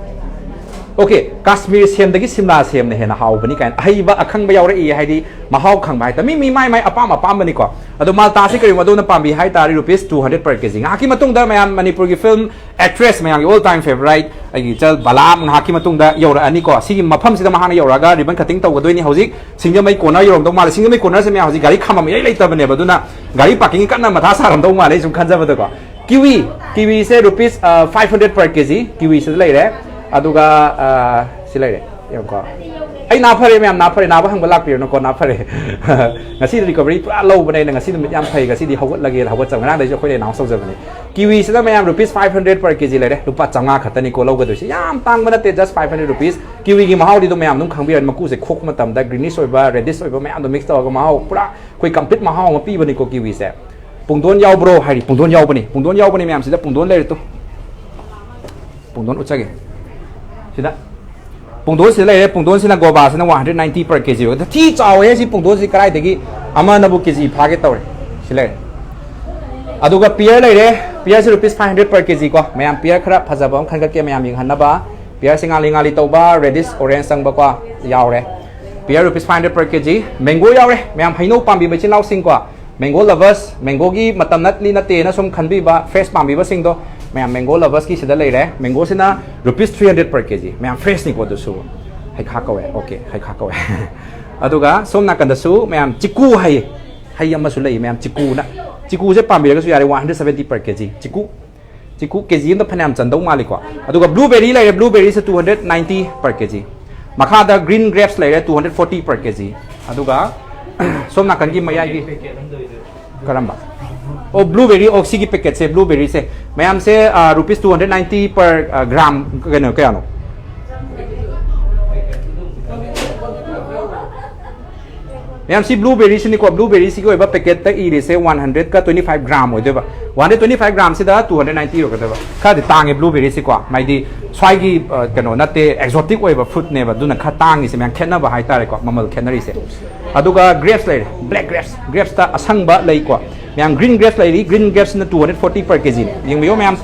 Okay, ꯀꯥꯁꯃꯤꯔ ꯁꯦꯝꯗꯒꯤ ꯁꯤꯝꯂꯥ ꯁꯦꯝꯅ ꯍꯦꯟꯅ ꯍꯥꯎꯕꯅꯤ ꯀꯥꯏꯅ ꯑꯍꯩꯕ ꯑꯈꯪꯕ ꯌꯥꯎꯔꯛꯏ, ꯍꯥꯏꯗꯤ ꯃꯍꯥꯎ ꯈꯪꯕ ꯍꯥꯏꯇꯥꯔꯦ꯫ ꯃꯤ, ꯃꯤ ꯃꯥꯏ ꯃꯥꯏ ꯑꯄꯥꯝ ꯑꯄꯥꯝꯕꯅꯤꯀꯣ꯫ ꯑꯗꯣ ꯃꯜꯇꯥꯁꯤ ꯀꯔꯤꯒꯨꯝꯕ ꯑꯗꯣꯝꯅ ꯄꯥꯝꯕꯤ ꯍꯥꯏ ꯇꯥꯔꯗꯤ, rupees two hundred per K G꯫ ꯉꯥꯏꯍꯥꯛꯀꯤ ꯃꯇꯨꯡꯗ ꯃꯌꯥꯝ ꯃꯅꯤꯄꯨꯔꯒꯤ film actress ꯃꯌꯥꯝꯒꯤ all time favourite ꯑꯩꯒꯤ ꯏꯆꯜ ꯕꯂꯥ ꯉꯥꯏꯍꯥꯛꯀꯤ ꯃꯇꯨꯡꯗ ꯌꯧꯔꯛꯑꯅꯤꯀꯣ꯫ ꯁꯤꯒꯤ ꯃꯐꯝꯁꯤꯗ ꯃꯍꯥꯛꯅ ꯌꯧꯔꯛꯑꯒ ribbon cutting ꯇꯧꯒꯗꯣꯏꯅꯤ꯫ ꯍꯧꯖꯤꯛ ꯁꯤꯡꯖꯃꯩ corner ꯌꯧꯔꯝꯗꯧ ꯃꯥꯜꯂꯦ꯫ ꯁꯤꯡꯖꯃꯩ cornerꯁꯦ ꯃꯌꯥꯝ ꯍꯧꯖꯤꯛ ꯒꯥꯔꯤ ꯈꯥꯝꯕꯝ ꯏꯔꯩ ꯂꯩꯇꯕꯅꯦꯕ, ꯑꯗꯨꯅ ꯒꯥꯔꯤ parking ꯀꯟꯅ ꯃꯊꯥ ꯁꯥꯔꯝꯗꯧ ꯃꯥꯜꯂꯦ, ꯑꯩ ꯁꯨꯝ ꯈꯟꯖꯕꯗꯀꯣ꯫ Kiwi, kiwiꯁꯦ rupees five hundred per K G꯫ Kiwiꯁꯤꯗ ꯂꯩꯔꯦ꯫ ꯑꯗꯨꯒ ꯑ, ꯁꯤ ꯂꯩꯔꯦ, ꯌꯦꯡꯉꯨꯀꯣ꯫ ꯑꯩ ꯅꯥ ꯐꯔꯦ ꯃꯌꯥꯝ, ꯅꯥ ꯐꯔꯦ, ꯅꯥꯕ ꯍꯪꯕ ꯂꯥꯛꯄꯤꯔꯨꯅꯨꯀꯣ, ꯅꯥ ꯐꯔꯦ꯫ ꯉꯁꯤꯗꯤ recovery ꯄꯨꯔꯥ ꯂꯧꯕꯅꯦ ꯑꯩꯅ꯫ ꯉꯁꯤ ꯅꯨꯃꯤꯠ ꯌꯥꯝ ꯐꯩ, ꯉꯁꯤꯗꯤ ꯍꯧꯒꯠꯂꯒꯦꯅ ꯍꯧꯒꯠꯆꯕ꯫ ꯉꯔꯥꯡꯗꯩꯁꯨ ꯑꯩꯈꯣꯏꯅ announce ꯇꯧꯖꯕꯅꯤ꯫ Kiwiꯁꯤꯗ ꯃꯌꯥꯝ rupees five hundred per K G ꯂꯩꯔꯦ, ꯂꯨꯄꯥ ꯆꯥꯝꯃꯉꯥ ꯈꯛꯇꯅꯤꯀꯣ ꯂꯧꯒꯗꯣꯏꯁꯦ, ꯌꯥꯝ ꯇꯥꯡꯕ ꯅꯠꯇꯦ, just five hundred rupees꯫ Kiwiꯒꯤ ꯃꯍꯥꯎꯗꯤ ꯑꯗꯨꯝ ꯃꯌꯥꯝ ꯑꯗꯨꯝ ꯈꯪꯕꯤꯔꯅꯤ, ꯃꯀꯨꯁꯦ ꯈꯣꯛꯄ ꯃꯇꯝꯗ greenish ꯑꯣꯏꯕ, reddish ꯑꯣꯏꯕ ꯃꯌꯥꯝꯗꯣ mix ꯇꯧꯔꯒ ꯃꯍꯥꯎ ꯄꯨꯔꯥ ꯑꯩꯈꯣꯏ complete ꯃꯍꯥꯎ ꯑꯃ ꯄꯤꯕꯅꯤꯀꯣ Kiwiꯁꯦ꯫ ꯄꯨꯡꯗꯣꯟ ꯌꯥꯎꯕ꯭ꯔꯣ ꯍꯥꯏꯔꯤ, ꯄꯨꯡꯗꯣꯟ ꯌꯥꯎꯕꯅꯤ, ꯄꯨꯡꯗꯣꯟ ꯌꯥꯎꯕꯅꯤ ꯃꯌꯥꯝꯁꯤꯗ, ꯄꯨꯡꯗꯣꯟ ꯂꯩꯔꯦ ꯇꯨ꯫ ꯄꯨꯡꯗꯣꯟ ꯎꯠꯆꯒꯦ꯫ ꯁꯤꯗ ꯄꯨꯡꯗꯣꯟꯁꯤꯗ ꯂꯩꯔꯦ꯫ ꯄꯨꯡꯗꯣꯟꯁꯤꯅ, ꯒꯣꯕꯥꯁꯤꯅ one hundred ninety per K G ꯑꯣꯏꯒꯗ ꯊꯤ ꯆꯥꯎꯋꯦ꯫ ꯁꯤ ꯄꯨꯡꯗꯣꯟꯁꯤ ꯀꯗꯥꯏꯗꯒꯤ ꯑꯃꯅꯕꯨ K G ꯐꯥꯒꯦ ꯇꯧꯔꯦ꯫ ꯁꯤ ꯂꯩꯔꯦ꯫ ꯑꯗꯨꯒ pear ꯂꯩꯔꯦ꯫ Pearꯁꯤ rupees five hundred per K G ꯀꯣ꯫ ꯃꯌꯥꯝ pear ꯈꯔ ꯐꯖꯕ ꯑꯃ ꯈꯟꯒꯠꯀꯦ ꯃꯌꯥꯝ ꯌꯦꯡꯍꯟꯅꯕ꯫ Pearꯁꯤ ꯉꯥꯡꯂꯤ ꯉꯥꯡꯂꯤ ꯇꯧꯕ, reddish orange ꯆꯪꯕꯀꯣ ꯌꯥꯎꯔꯦ꯫ Pear rupees five hundred per K G꯫ Mango ꯌꯥꯎꯔꯦ꯫ ꯃꯌꯥꯝ ꯍꯩꯅꯧ ꯄꯥꯝꯕꯤ ꯃꯆꯤꯟ ꯏꯅꯥꯎꯁꯤꯡꯀꯣ꯫ Mango lovers, mangoꯒꯤ ꯃꯇꯝ ꯅꯠꯂꯤ ꯅꯠꯇꯦꯅ ꯁꯨꯝ ꯈꯟꯕꯤꯕ fresh ꯄꯥꯝꯕꯤꯕꯁꯤꯡꯗꯣ, ꯃꯌꯥꯝ mango loversꯀꯤ ꯁꯤꯗ ꯂꯩꯔꯦ꯫ Mangoꯁꯤꯅ rupees three hundred per K G꯫ ꯃꯌꯥꯝ freshꯅꯤꯀꯣ ꯑꯗꯨꯁꯨ꯫ ꯍꯩꯈꯥ ꯀꯧꯋꯦ꯫ Okay, ꯍꯩꯈꯥ ꯀꯧꯋꯦ꯫ ꯑꯗꯨꯒ ꯁꯣꯝ ꯅꯥꯀꯟꯗꯁꯨ ꯃꯌꯥꯝ ꯆꯤꯀꯨ ꯍꯩ, ꯍꯩ ꯑꯃꯁꯨ ꯂꯩ ꯃꯌꯥꯝ, ꯆꯤꯀꯨꯅ꯫ ꯆꯤꯀꯨꯁꯦ ꯄꯥꯝꯕꯤꯔꯒꯁꯨ ꯌꯥꯔꯦ, one hundred seventy per K G꯫ ꯆꯤꯀꯨ, ꯆꯤꯀꯨ K G ꯑꯃꯗ ꯐꯅꯌꯥꯝ ꯆꯟꯗꯧ ꯃꯥꯜꯂꯤꯀꯣ꯫ ꯑꯗꯨꯒ blueberry ꯂꯩꯔꯦ, blueberryꯁꯦ two hundred ninety per K G꯫ ꯃꯈꯥꯗ green grapes ꯂꯩꯔꯦ, two hundred forty per K G꯫ ꯑꯗꯨꯒ ꯁꯣꯝ ꯅꯥꯀꯟꯒꯤ ꯃꯌꯥꯏꯒꯤ ꯀꯔꯝꯕ? ꯑꯣ, blueberry, ꯑꯣ, ꯁꯤꯒꯤ packetꯁꯦ, blueberryꯁꯦ ꯃꯌꯥꯝꯁꯦ, ꯑ, rupees two hundred ninety per, ꯑ, gram, ꯀꯩꯅꯣ, ꯀꯌꯥꯅꯣ? ꯃꯌꯥꯝ, ꯁꯤ blueberry ꯁꯤꯅꯤꯀꯣ, blueberry ꯁꯤꯒꯤ ꯑꯣꯏꯕ packet ꯇ ꯏꯔꯤꯁꯦ one hundred ꯀ twenty five gram ꯑꯣꯏꯗꯣꯏꯕ꯫ One hundred twenty five gram ꯁꯤꯗ two hundred ninety ꯌꯧꯒꯗꯣꯏꯕ꯫ ꯈꯔꯗꯤ ꯇꯥꯡꯉꯦ blueberry ꯁꯤꯀꯣ, ꯍꯥꯏꯗꯤ ꯁ꯭ꯋꯥꯏꯒꯤ, ꯑ, ꯀꯩꯅꯣ ꯅꯠꯇꯦ, exotic ꯑꯣꯏꯕ fruit ꯅꯦꯕ, ꯑꯗꯨꯅ ꯈꯔ ꯇꯥꯡꯉꯤꯁꯦ ꯃꯌꯥꯝ, ꯈꯦꯠꯅꯕ ꯍꯥꯏꯇꯥꯔꯦꯀꯣ, ꯃꯃꯜ ꯈꯦꯠꯅꯔꯤꯁꯦ꯫ ꯑꯗꯨꯒ grapes ꯂꯩꯔꯦ, black grapes, grapes ꯇ ꯑꯁꯪꯕ ꯂꯩꯀꯣ ꯃꯌꯥꯝ, green grapes ꯂꯩꯔꯤ, green grapes ꯁꯤꯅ two hundred forty per kg ꯅꯦ꯫ ꯌꯦꯡꯕꯤꯌꯣ ꯃꯌꯥꯝ,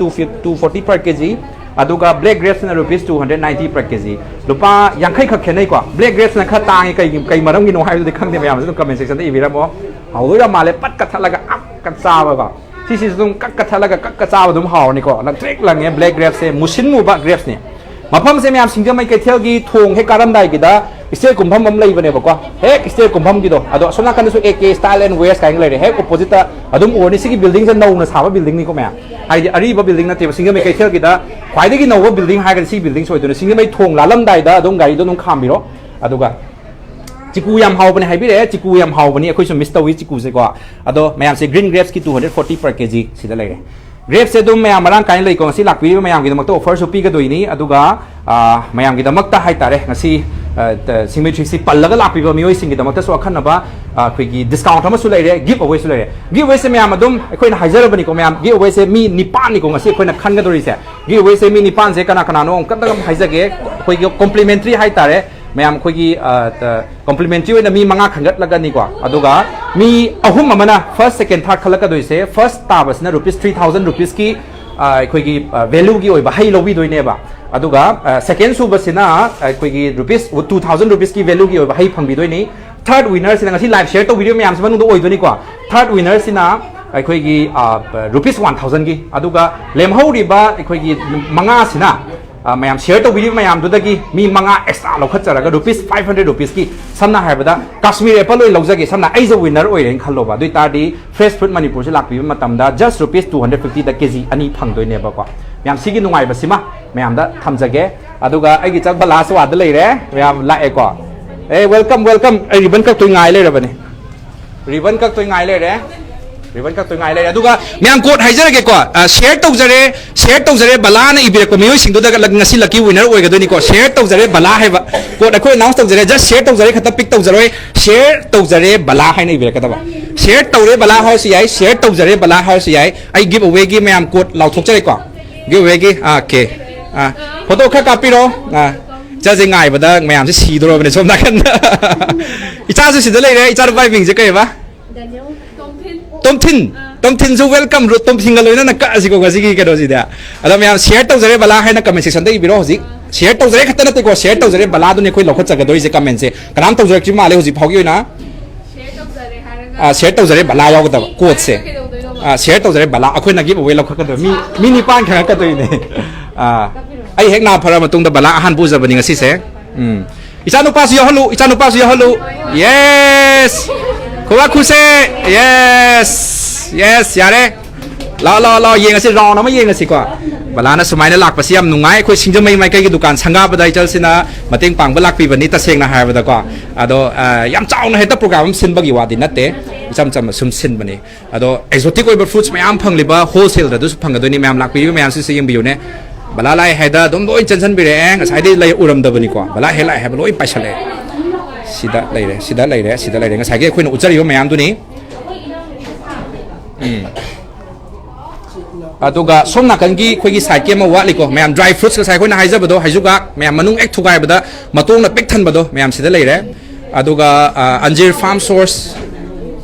two forty per kg꯫ ꯑꯗꯨꯒ black grapes ꯅ rupees two hundred ninety per kg꯫ ꯂꯨꯄꯥ ꯌꯥꯡꯈꯩ ꯈꯛ ꯈꯦꯠꯅꯩꯀꯣ꯫ Black grapes ꯅ ꯈꯔ ꯇꯥꯡꯉꯤ, ꯀꯩ, ꯀꯩ ꯃꯔꯝꯒꯤꯅꯣ ꯍꯥꯏꯕꯗꯨꯗꯤ ꯈꯪꯗꯦ, ꯃꯌꯥꯝꯁꯨ ꯑꯗꯨꯝ comment section ꯗ ꯏꯕꯤꯔꯝꯃꯣ꯫ ꯍꯥꯎꯗꯣꯏ ꯌꯥꯝ ꯃꯥꯜꯂꯦ, ꯄꯠ ꯀꯠꯊꯠꯂꯒ ꯑꯞ ꯀꯠ ꯆꯥꯕꯀꯣ꯫ ꯁꯤꯁꯤꯁꯨ ꯑꯗꯨꯝ ꯀꯛ ꯀꯠꯊꯠꯂꯒ ꯀꯛ ꯀꯠ ꯆꯥꯕ ꯑꯗꯨꯝ ꯍꯥꯎꯔꯅꯤꯀꯣ꯫ ꯂꯪꯇ꯭ꯔꯤꯛ ꯂꯪꯉꯦ black grapes ꯁꯦ, ꯃꯨꯁꯤꯟ ꯃꯨꯕ grapes ꯅꯦ꯫ ꯃꯐꯝꯁꯦ ꯃꯌꯥꯝ, ꯁꯤꯡꯖꯃꯩ ꯀꯩꯊꯦꯜꯒꯤ ꯊꯣꯡ ꯍꯦꯛ ꯀꯥꯔꯝꯗꯥꯏꯒꯤꯗ stair ꯀꯨꯝꯐꯝ ꯑꯃ ꯂꯩꯕꯅꯦꯕꯀꯣ, ꯍꯦꯛ stair ꯀꯨꯝꯐꯝꯒꯤꯗꯣ꯫ ꯑꯗꯣ ꯑꯁꯣꯝ ꯅꯥꯀꯟꯗꯁꯨ A K Style and Wares ꯀꯥꯏꯅ ꯂꯩꯔꯦ, ꯍꯦꯛ opposite ꯇ ꯑꯗꯨꯝ ꯎꯔꯅꯤ꯫ ꯁꯤꯒꯤ building ꯁꯦ ꯅꯧꯅ ꯁꯥꯕ building ꯅꯤꯀꯣ ꯃꯌꯥꯝ, ꯍꯥꯏꯗꯤ ꯑꯔꯤꯕ building ꯅꯠꯇꯦꯕ꯫ ꯁꯤꯡꯖꯃꯩ ꯀꯩꯊꯦꯜꯒꯤꯗ ꯈ꯭ꯋꯥꯏꯗꯒꯤ ꯅꯧꯕ building ꯍꯥꯏꯔꯒꯗꯤ ꯁꯤ building ꯁꯦ ꯑꯣꯏꯗꯣꯏꯅꯦ꯫ ꯁꯤꯡꯖꯃꯩ ꯊꯣꯡ ꯂꯥꯜꯂꯝꯗꯥꯏꯗ ꯑꯗꯨꯝ ꯒꯥꯔꯤꯗꯣ ꯑꯗꯨꯝ ꯈꯥꯝꯕꯤꯔꯣ꯫ ꯑꯗꯨꯒ ꯆꯤꯀꯨ ꯌꯥꯝ ꯍꯥꯎꯕꯅꯦ ꯍꯥꯏꯕꯤꯔꯛꯑꯦ, ꯆꯤꯀꯨ ꯌꯥꯝ ꯍꯥꯎꯕꯅꯤ, ꯑꯩꯈꯣꯏꯁꯨ miss ꯇꯧꯏ ꯆꯤꯀꯨꯁꯦꯀꯣ꯫ ꯑꯗꯣ ꯃꯌꯥꯝꯁꯦ green grapes ꯀꯤ two hundred forty per kg ꯁꯤꯗ ꯂꯩꯔꯦ꯫ Grapes ꯁꯦ ꯑꯗꯨꯝ ꯃꯌꯥꯝ ꯃꯔꯥꯡ ꯀꯥꯏꯅ ꯂꯩꯀꯣ꯫ ꯉꯁꯤ ꯂꯥꯛꯄꯤꯔꯤꯕ ꯃꯌꯥꯝꯒꯤꯗꯃꯛꯇ offer ꯁꯨ ꯄꯤꯒꯗꯣꯏꯅꯤ꯫ ꯑꯗꯨꯒ, ꯑ, ꯃꯌꯥꯝꯒꯤꯗꯃꯛꯇ ꯍꯥꯏꯇꯥꯔꯦ, ꯉꯁꯤ, ꯑ, ꯇ-, ꯁꯤꯡꯃꯩ ꯊ꯭ꯔꯤꯁꯤ ꯄꯜꯂꯒ ꯂꯥꯛꯄꯤꯕ ꯃꯤꯑꯣꯏꯁꯤꯡꯒꯤꯗꯃꯛꯇꯁꯨ ꯑꯈꯟꯅꯕ, ꯑ, ꯑꯩꯈꯣꯏꯒꯤ discount ꯑꯃꯁꯨ ꯂꯩꯔꯦ, give away ꯁꯨ ꯂꯩꯔꯦ꯫ Give away ꯁꯦ ꯃꯌꯥꯝ ꯑꯗꯨꯝ ꯑꯩꯈꯣꯏꯅ ꯍꯥꯏꯖꯔꯕꯅꯤꯀꯣ ꯃꯌꯥꯝ, give away ꯁꯦ ꯃꯤ ꯅꯤꯄꯥꯟꯅꯤꯀꯣ ꯉꯁꯤ ꯑꯩꯈꯣꯏꯅ ꯈꯟꯒꯗꯧꯔꯤꯁꯦ꯫ Give away ꯁꯦ ꯃꯤ ꯅꯤꯄꯥꯟꯁꯦ ꯀꯅꯥ ꯀꯅꯥꯅꯣ ꯑꯃꯨꯛꯇꯪ ꯍꯥꯏꯖꯒꯦ꯫ ꯑꯩꯈꯣꯏꯒꯤ complimentary ꯍꯥꯏꯇꯥꯔꯦ ꯃꯌꯥꯝ, ꯑꯩꯈꯣꯏꯒꯤ, ꯑ, ꯇ-, complimentary ꯑꯣꯏꯅ ꯃꯤ ꯃꯉꯥ ꯈꯟꯒꯠꯂꯒꯅꯤꯀꯣ꯫ ꯑꯗꯨꯒ ꯃꯤ ꯑꯍꯨꯝ ꯑꯃꯅ first, second, third ꯈꯜꯂꯛꯀꯗꯣꯏꯁꯦ꯫ First ꯇꯥꯕꯁꯤꯅ rupees three thousand rupees ꯀꯤ, ꯑ, ꯑꯩꯈꯣꯏꯒꯤ, ꯑ, value ꯒꯤ ꯑꯣꯏꯕ ꯍꯩ ꯂꯧꯕꯤꯗꯣꯏꯅꯦꯕ꯫ ꯑꯗꯨꯒ, ꯑ, second ꯁꯨꯕꯁꯤꯅ ꯑꯩꯈꯣꯏꯒꯤ rupees two thousand rupees ꯀꯤ value ꯒꯤ ꯑꯣꯏꯕ ꯍꯩ ꯐꯪꯕꯤꯗꯣꯏꯅꯤ꯫ Third winner ꯁꯤꯅ ꯉꯁꯤ live share ꯇꯧꯕꯤꯔꯤꯕ ꯃꯌꯥꯝꯁꯤ ꯃꯅꯨꯡꯗ ꯑꯣꯏꯗꯣꯏꯅꯤꯀꯣ꯫ Third winner ꯁꯤꯅ ꯑꯩꯈꯣꯏꯒꯤ, ꯑ, rupees one thousand ꯒꯤ, ꯑꯗꯨꯒ ꯂꯦꯝꯍꯧꯔꯤꯕ ꯑꯩꯈꯣꯏꯒꯤ ꯃꯉꯥꯁꯤꯅ, ꯑ, ꯃꯌꯥꯝ share ꯇꯧꯕꯤꯔꯤꯕ ꯃꯌꯥꯝꯗꯨꯗꯒꯤ ꯃꯤ ꯃꯉꯥ extra ꯂꯧꯈꯠꯆꯔꯒ rupees five hundred rupees ꯀꯤ, ꯁꯝꯅ ꯍꯥꯏꯔꯕꯗ Kashmir apple ꯑꯣꯏꯅ ꯂꯧꯖꯒꯦ, ꯁꯝꯅ ꯑꯩꯁꯦ winner ꯑꯣꯏꯔꯦꯅ ꯈꯜꯂꯣꯕ, ꯑꯗꯨ ꯑꯣꯏ ꯇꯥꯔꯗꯤ Fresh Fruit ꯃꯅꯤꯄꯨꯔꯁꯤ ꯂꯥꯛꯄꯤꯕ ꯃꯇꯝꯗ just rupees two hundred fifty ꯗ KG ꯑꯅꯤ ꯐꯪꯗꯣꯏꯅꯦꯕꯀꯣ꯫ ꯃꯌꯥꯝ, ꯁꯤꯒꯤ ꯅꯨꯡꯉꯥꯏꯕꯁꯤꯃ ꯃꯌꯥꯝꯗ ꯊꯝꯖꯒꯦ꯫ ꯑꯗꯨꯒ ꯑꯩꯒꯤ ꯆꯪꯕ last ꯋꯥꯗ ꯂꯩꯔꯦ, ꯃꯌꯥꯝ ꯂꯥꯛꯑꯦꯀꯣ꯫ ꯑꯦ, welcome, welcome꯫ ꯑꯩ ribbon ꯀꯛꯇꯣꯏ ꯉꯥꯏ ꯂꯩꯔꯕꯅꯦ, ribbon ꯀꯛꯇꯣꯏ ꯉꯥꯏ ꯂꯩꯔꯦ꯫ ꯔꯤꯕꯟ ꯀꯛꯇꯣꯏ ꯉꯥꯏ ꯂꯩꯔꯦ꯫ ꯑꯗꯨꯒ ꯃꯌꯥꯝ ꯀꯣꯠ ꯍꯥꯏꯖꯔꯒꯦꯀꯣ꯫ ꯑ, ꯁꯤꯌꯔ ꯇꯧꯖꯔꯦ, ꯁꯤꯌꯔ ꯇꯧꯖꯔꯦ ꯕꯂꯥꯅ ꯏꯕꯤꯔꯛꯄ ꯃꯤꯑꯣꯏꯁꯤꯡꯗꯨꯗ ꯂꯛ-, ꯉꯁꯤ ꯂꯛꯀꯤ ꯋꯤꯅꯔ ꯑꯣꯏꯒꯗꯣꯏꯅꯤꯀꯣ꯫ ꯁꯤꯌꯔ ꯇꯧꯖꯔꯦ ꯕꯂꯥ ꯍꯥꯏꯕ ꯀꯣꯠ ꯑꯩꯈꯣꯏ ꯑꯦꯅꯥꯎꯟꯁ ꯇꯧꯖꯔꯦ꯫ ꯖꯁ ꯁꯤꯌꯔ ꯇꯧꯖꯔꯦ ꯈꯛꯇ ꯄꯤꯛ ꯇꯧꯖꯔꯣꯏ꯫ ꯁꯤꯌꯔ ꯇꯧꯖꯔꯦ ꯕꯂꯥ ꯍꯥꯏꯅ ꯏꯕꯤꯔꯛꯀꯗꯕ꯫ ꯁꯤꯌꯔ ꯇꯧꯔꯦ ꯕꯂꯥ ꯍꯥꯏꯔꯁꯨ ꯌꯥꯏ, ꯁꯤꯌꯔ ꯇꯧꯖꯔꯦ ꯕꯂꯥ ꯍꯥꯏꯔꯁꯨ ꯌꯥꯏ꯫ ꯑꯩ ꯒꯤꯐ ꯑꯋꯦꯒꯤ ꯃꯌꯥꯝ ꯀꯣꯠ ꯂꯥꯎꯊꯣꯛꯆꯔꯦꯀꯣ꯫ ꯒꯤꯐ ꯑꯋꯦꯒꯤ, ꯑꯣꯀꯦ꯫ ꯑꯥ, ꯐꯣꯇꯣ ꯈꯔ ꯀꯥꯞꯄꯤꯔꯣ꯫ ꯑꯥ, ꯏꯆꯥꯁꯦ ꯉꯥꯏꯕꯗ ꯃꯌꯥꯝꯁꯦ ꯁꯤꯗꯣꯔꯕꯅꯦ ꯁꯣꯝ ꯅꯥꯀꯟꯗ꯫ ꯏꯆꯥꯁꯨ ꯁꯤꯗ ꯂꯩꯔꯦ꯫ ꯏꯆꯥ ꯅꯨꯄꯥꯒꯤ ꯃꯤꯡꯁꯦ ꯀꯩꯕ? ꯇꯣꯝꯊꯤꯟ꯫ ꯇꯣꯝꯊꯤꯟꯁꯨ ꯋꯦꯜꯀꯝ꯫ ꯇꯣꯝꯊꯤꯟꯒ ꯂꯣꯏꯅꯅ ꯀꯛꯑꯁꯤꯀꯣ ꯉꯁꯤꯒꯤ ꯀꯩꯅꯣꯁꯤꯗ꯫ ꯑꯗꯣ ꯃꯌꯥꯝ ꯁꯤꯌꯔ ꯇꯧꯖꯔꯦ ꯕꯂꯥ ꯍꯥꯏꯅ ꯀꯃꯦꯟ ꯁꯦꯛꯁꯟꯗ ꯏꯕꯤꯔꯣ ꯍꯧꯖꯤꯛ꯫ ꯁꯤꯌꯔ ꯇꯧꯖꯔꯦ ꯈꯛꯇ ꯅꯠꯇꯦꯀꯣ, ꯁꯤꯌꯔ ꯇꯧꯖꯔꯦ ꯕꯂꯥꯗꯨꯅꯤ ꯑꯩꯈꯣꯏ ꯂꯧꯈꯠꯆꯒꯗꯣꯏꯁꯦ ꯀꯃꯦꯟꯁꯦ꯫ ꯀꯅꯥꯝ ꯇꯧꯖꯔꯛꯇ꯭ꯔꯤ ꯃꯥꯜꯂꯦ ꯍꯧꯖꯤꯛ ꯐꯥꯎꯒꯤ ꯑꯣꯏꯅ꯫ ꯁꯤꯌꯔ ꯇꯧꯖꯔꯦ ꯍꯥꯏꯔꯒ ꯑꯥ, ꯁꯤꯌꯔ ꯇꯧꯖꯔꯦ ꯕꯂꯥ ꯌꯥꯎꯒꯗꯕ ꯀꯣꯠꯁꯦ꯫ ꯀꯩꯗꯧꯗꯣꯏꯅꯣꯕ? ꯑꯥ, ꯁꯤꯌꯔ ꯇꯧꯖꯔꯦ ꯕꯂꯥ꯫ ꯑꯩꯈꯣꯏꯅ ꯒꯤꯐ ꯑꯋꯦ ꯂꯧꯈꯠꯀꯗꯕ ꯃꯤ, ꯃꯤ ꯅꯤꯄꯥꯟ ꯈꯪꯉꯛꯀꯗꯣꯏꯅꯦ꯫ ꯑꯥ, ꯑꯩ ꯍꯦꯛ ꯅꯥ ꯐꯔ ꯃꯇꯨꯡꯗ ꯕꯂꯥ ꯑꯍꯥꯟꯕ ꯎꯖꯕꯅꯤ ꯉꯁꯤꯁꯦ꯫ ꯎꯝ꯫ ꯏꯆꯥꯅꯨꯄꯥꯁꯨ ꯌꯥꯎꯍꯜꯂꯨ, ꯏꯆꯥꯅꯨꯄꯥꯁꯨ ꯌꯥꯎꯍꯜꯂꯨ꯫ ꯌꯦꯁ! ꯈꯨꯕꯥꯛ ꯈꯨꯁꯦ꯫ ꯌꯦꯁ! ꯌꯦꯁ! ꯌꯥꯔꯦ꯫ ꯂꯥꯛꯑꯣ, ꯂꯥꯛꯑꯣ, ꯂꯥꯛꯑꯣ, ꯌꯦꯡꯉꯁꯤ, ꯔꯥꯎꯟ ꯑꯃ ꯌꯦꯡꯉꯁꯤꯀꯣ꯫ ꯕꯂꯥꯅ ꯁꯨꯃꯥꯏꯅ ꯂꯥꯛꯄꯁꯤ ꯌꯥꯝ ꯅꯨꯡꯉꯥꯏ꯫ ꯑꯩꯈꯣꯏ ꯁꯤꯡꯖꯃꯩ ꯃꯥꯏꯀꯩꯒꯤ ꯗꯨꯀꯥꯟ ꯁꯪꯒꯥꯕꯗ ꯏꯆꯜꯁꯤꯅ ꯃꯇꯦꯡ ꯄꯥꯡꯕ ꯂꯥꯛꯄꯤꯕꯅꯤ, ꯇꯁꯦꯡꯅ ꯍꯥꯏꯔꯕꯗꯀꯣ꯫ ꯑꯗꯣ, ꯑ, ꯌꯥꯝ ꯆꯥꯎꯅ ꯍꯦꯛꯇ ꯄ꯭ꯔꯣꯒ꯭ꯔꯥꯝ ꯑꯃ ꯁꯤꯟꯕꯒꯤ ꯋꯥꯗꯤ ꯅꯠꯇꯦ, ꯏꯆꯝ ꯆꯝꯅ ꯁꯨꯝ ꯁꯤꯟꯕꯅꯤ꯫ ꯑꯗꯣ ꯑꯦꯛꯖꯣꯇꯤꯛ ꯑꯣꯏꯕ ꯐ꯭ꯔꯨꯠꯁ ꯃꯌꯥꯝ ꯐꯪꯂꯤꯕ ꯍꯣꯜꯁꯦꯜꯗ ꯑꯗꯨꯁꯨ ꯐꯪꯒꯗꯣꯏꯅꯤ꯫ ꯃꯌꯥꯝ ꯂꯥꯛꯄꯤꯔꯤꯕ ꯃꯌꯥꯝꯁꯤꯁꯨ ꯌꯦꯡꯕꯤꯌꯨꯅꯦ꯫ ꯕꯂꯥ ꯂꯥꯛꯑꯦ ꯍꯥꯏꯗ ꯑꯗꯨꯝ ꯂꯣꯏ ꯆꯦꯟꯁꯤꯟꯕꯤꯔꯛꯑꯦ꯫ ꯉꯁꯥꯏꯗꯩ ꯂꯩ ꯎꯔꯝꯗꯕꯅꯤꯀꯣ꯫ ꯕꯂꯥ ꯍꯦꯛ ꯂꯥꯛꯑꯦ ꯍꯥꯏꯕ ꯂꯣꯏ ꯄꯥꯏꯁꯜꯂꯛꯑꯦ꯫ ꯁꯤꯗ ꯂꯩꯔꯦ, ꯁꯤꯗ ꯂꯩꯔꯦ, ꯁꯤꯗ ꯂꯩꯔꯦ꯫ ꯉꯁꯥꯏꯒꯤ ꯑꯩꯈꯣꯏꯅ ꯎꯠꯆꯔꯤꯕ ꯃꯌꯥꯝꯗꯨꯅꯤ꯫ ꯎꯝ꯫ ꯑꯗꯨꯒ ꯁꯣꯝ ꯅꯥꯀꯟꯒꯤ ꯑꯩꯈꯣꯏꯒꯤ ꯁꯥꯏꯠꯀꯤ ꯑꯃ ꯋꯥꯠꯂꯤꯀꯣ꯫ ꯃꯌꯥꯝ ꯗ꯭ꯔꯥꯏ ꯐ꯭ꯔꯨꯠꯁ ꯉꯁꯥꯏ ꯑꯩꯈꯣꯏꯅ ꯍꯥꯏꯖꯕꯗꯣ, ꯍꯩꯖꯨꯒꯥꯛ, ꯃꯌꯥꯝ ꯃꯅꯨꯡ ꯍꯦꯛ ꯊꯨꯒꯥꯏꯕꯗ ꯃꯇꯣꯡꯅ ꯄꯤꯛ ꯊꯟꯕꯗꯣ, ꯃꯌꯥꯝ ꯁꯤꯗ ꯂꯩꯔꯦ꯫ ꯑꯗꯨꯒ, ꯑ, ꯑꯟꯖꯤꯔ ꯐꯥꯔꯝ ꯁꯣꯔꯁ꯫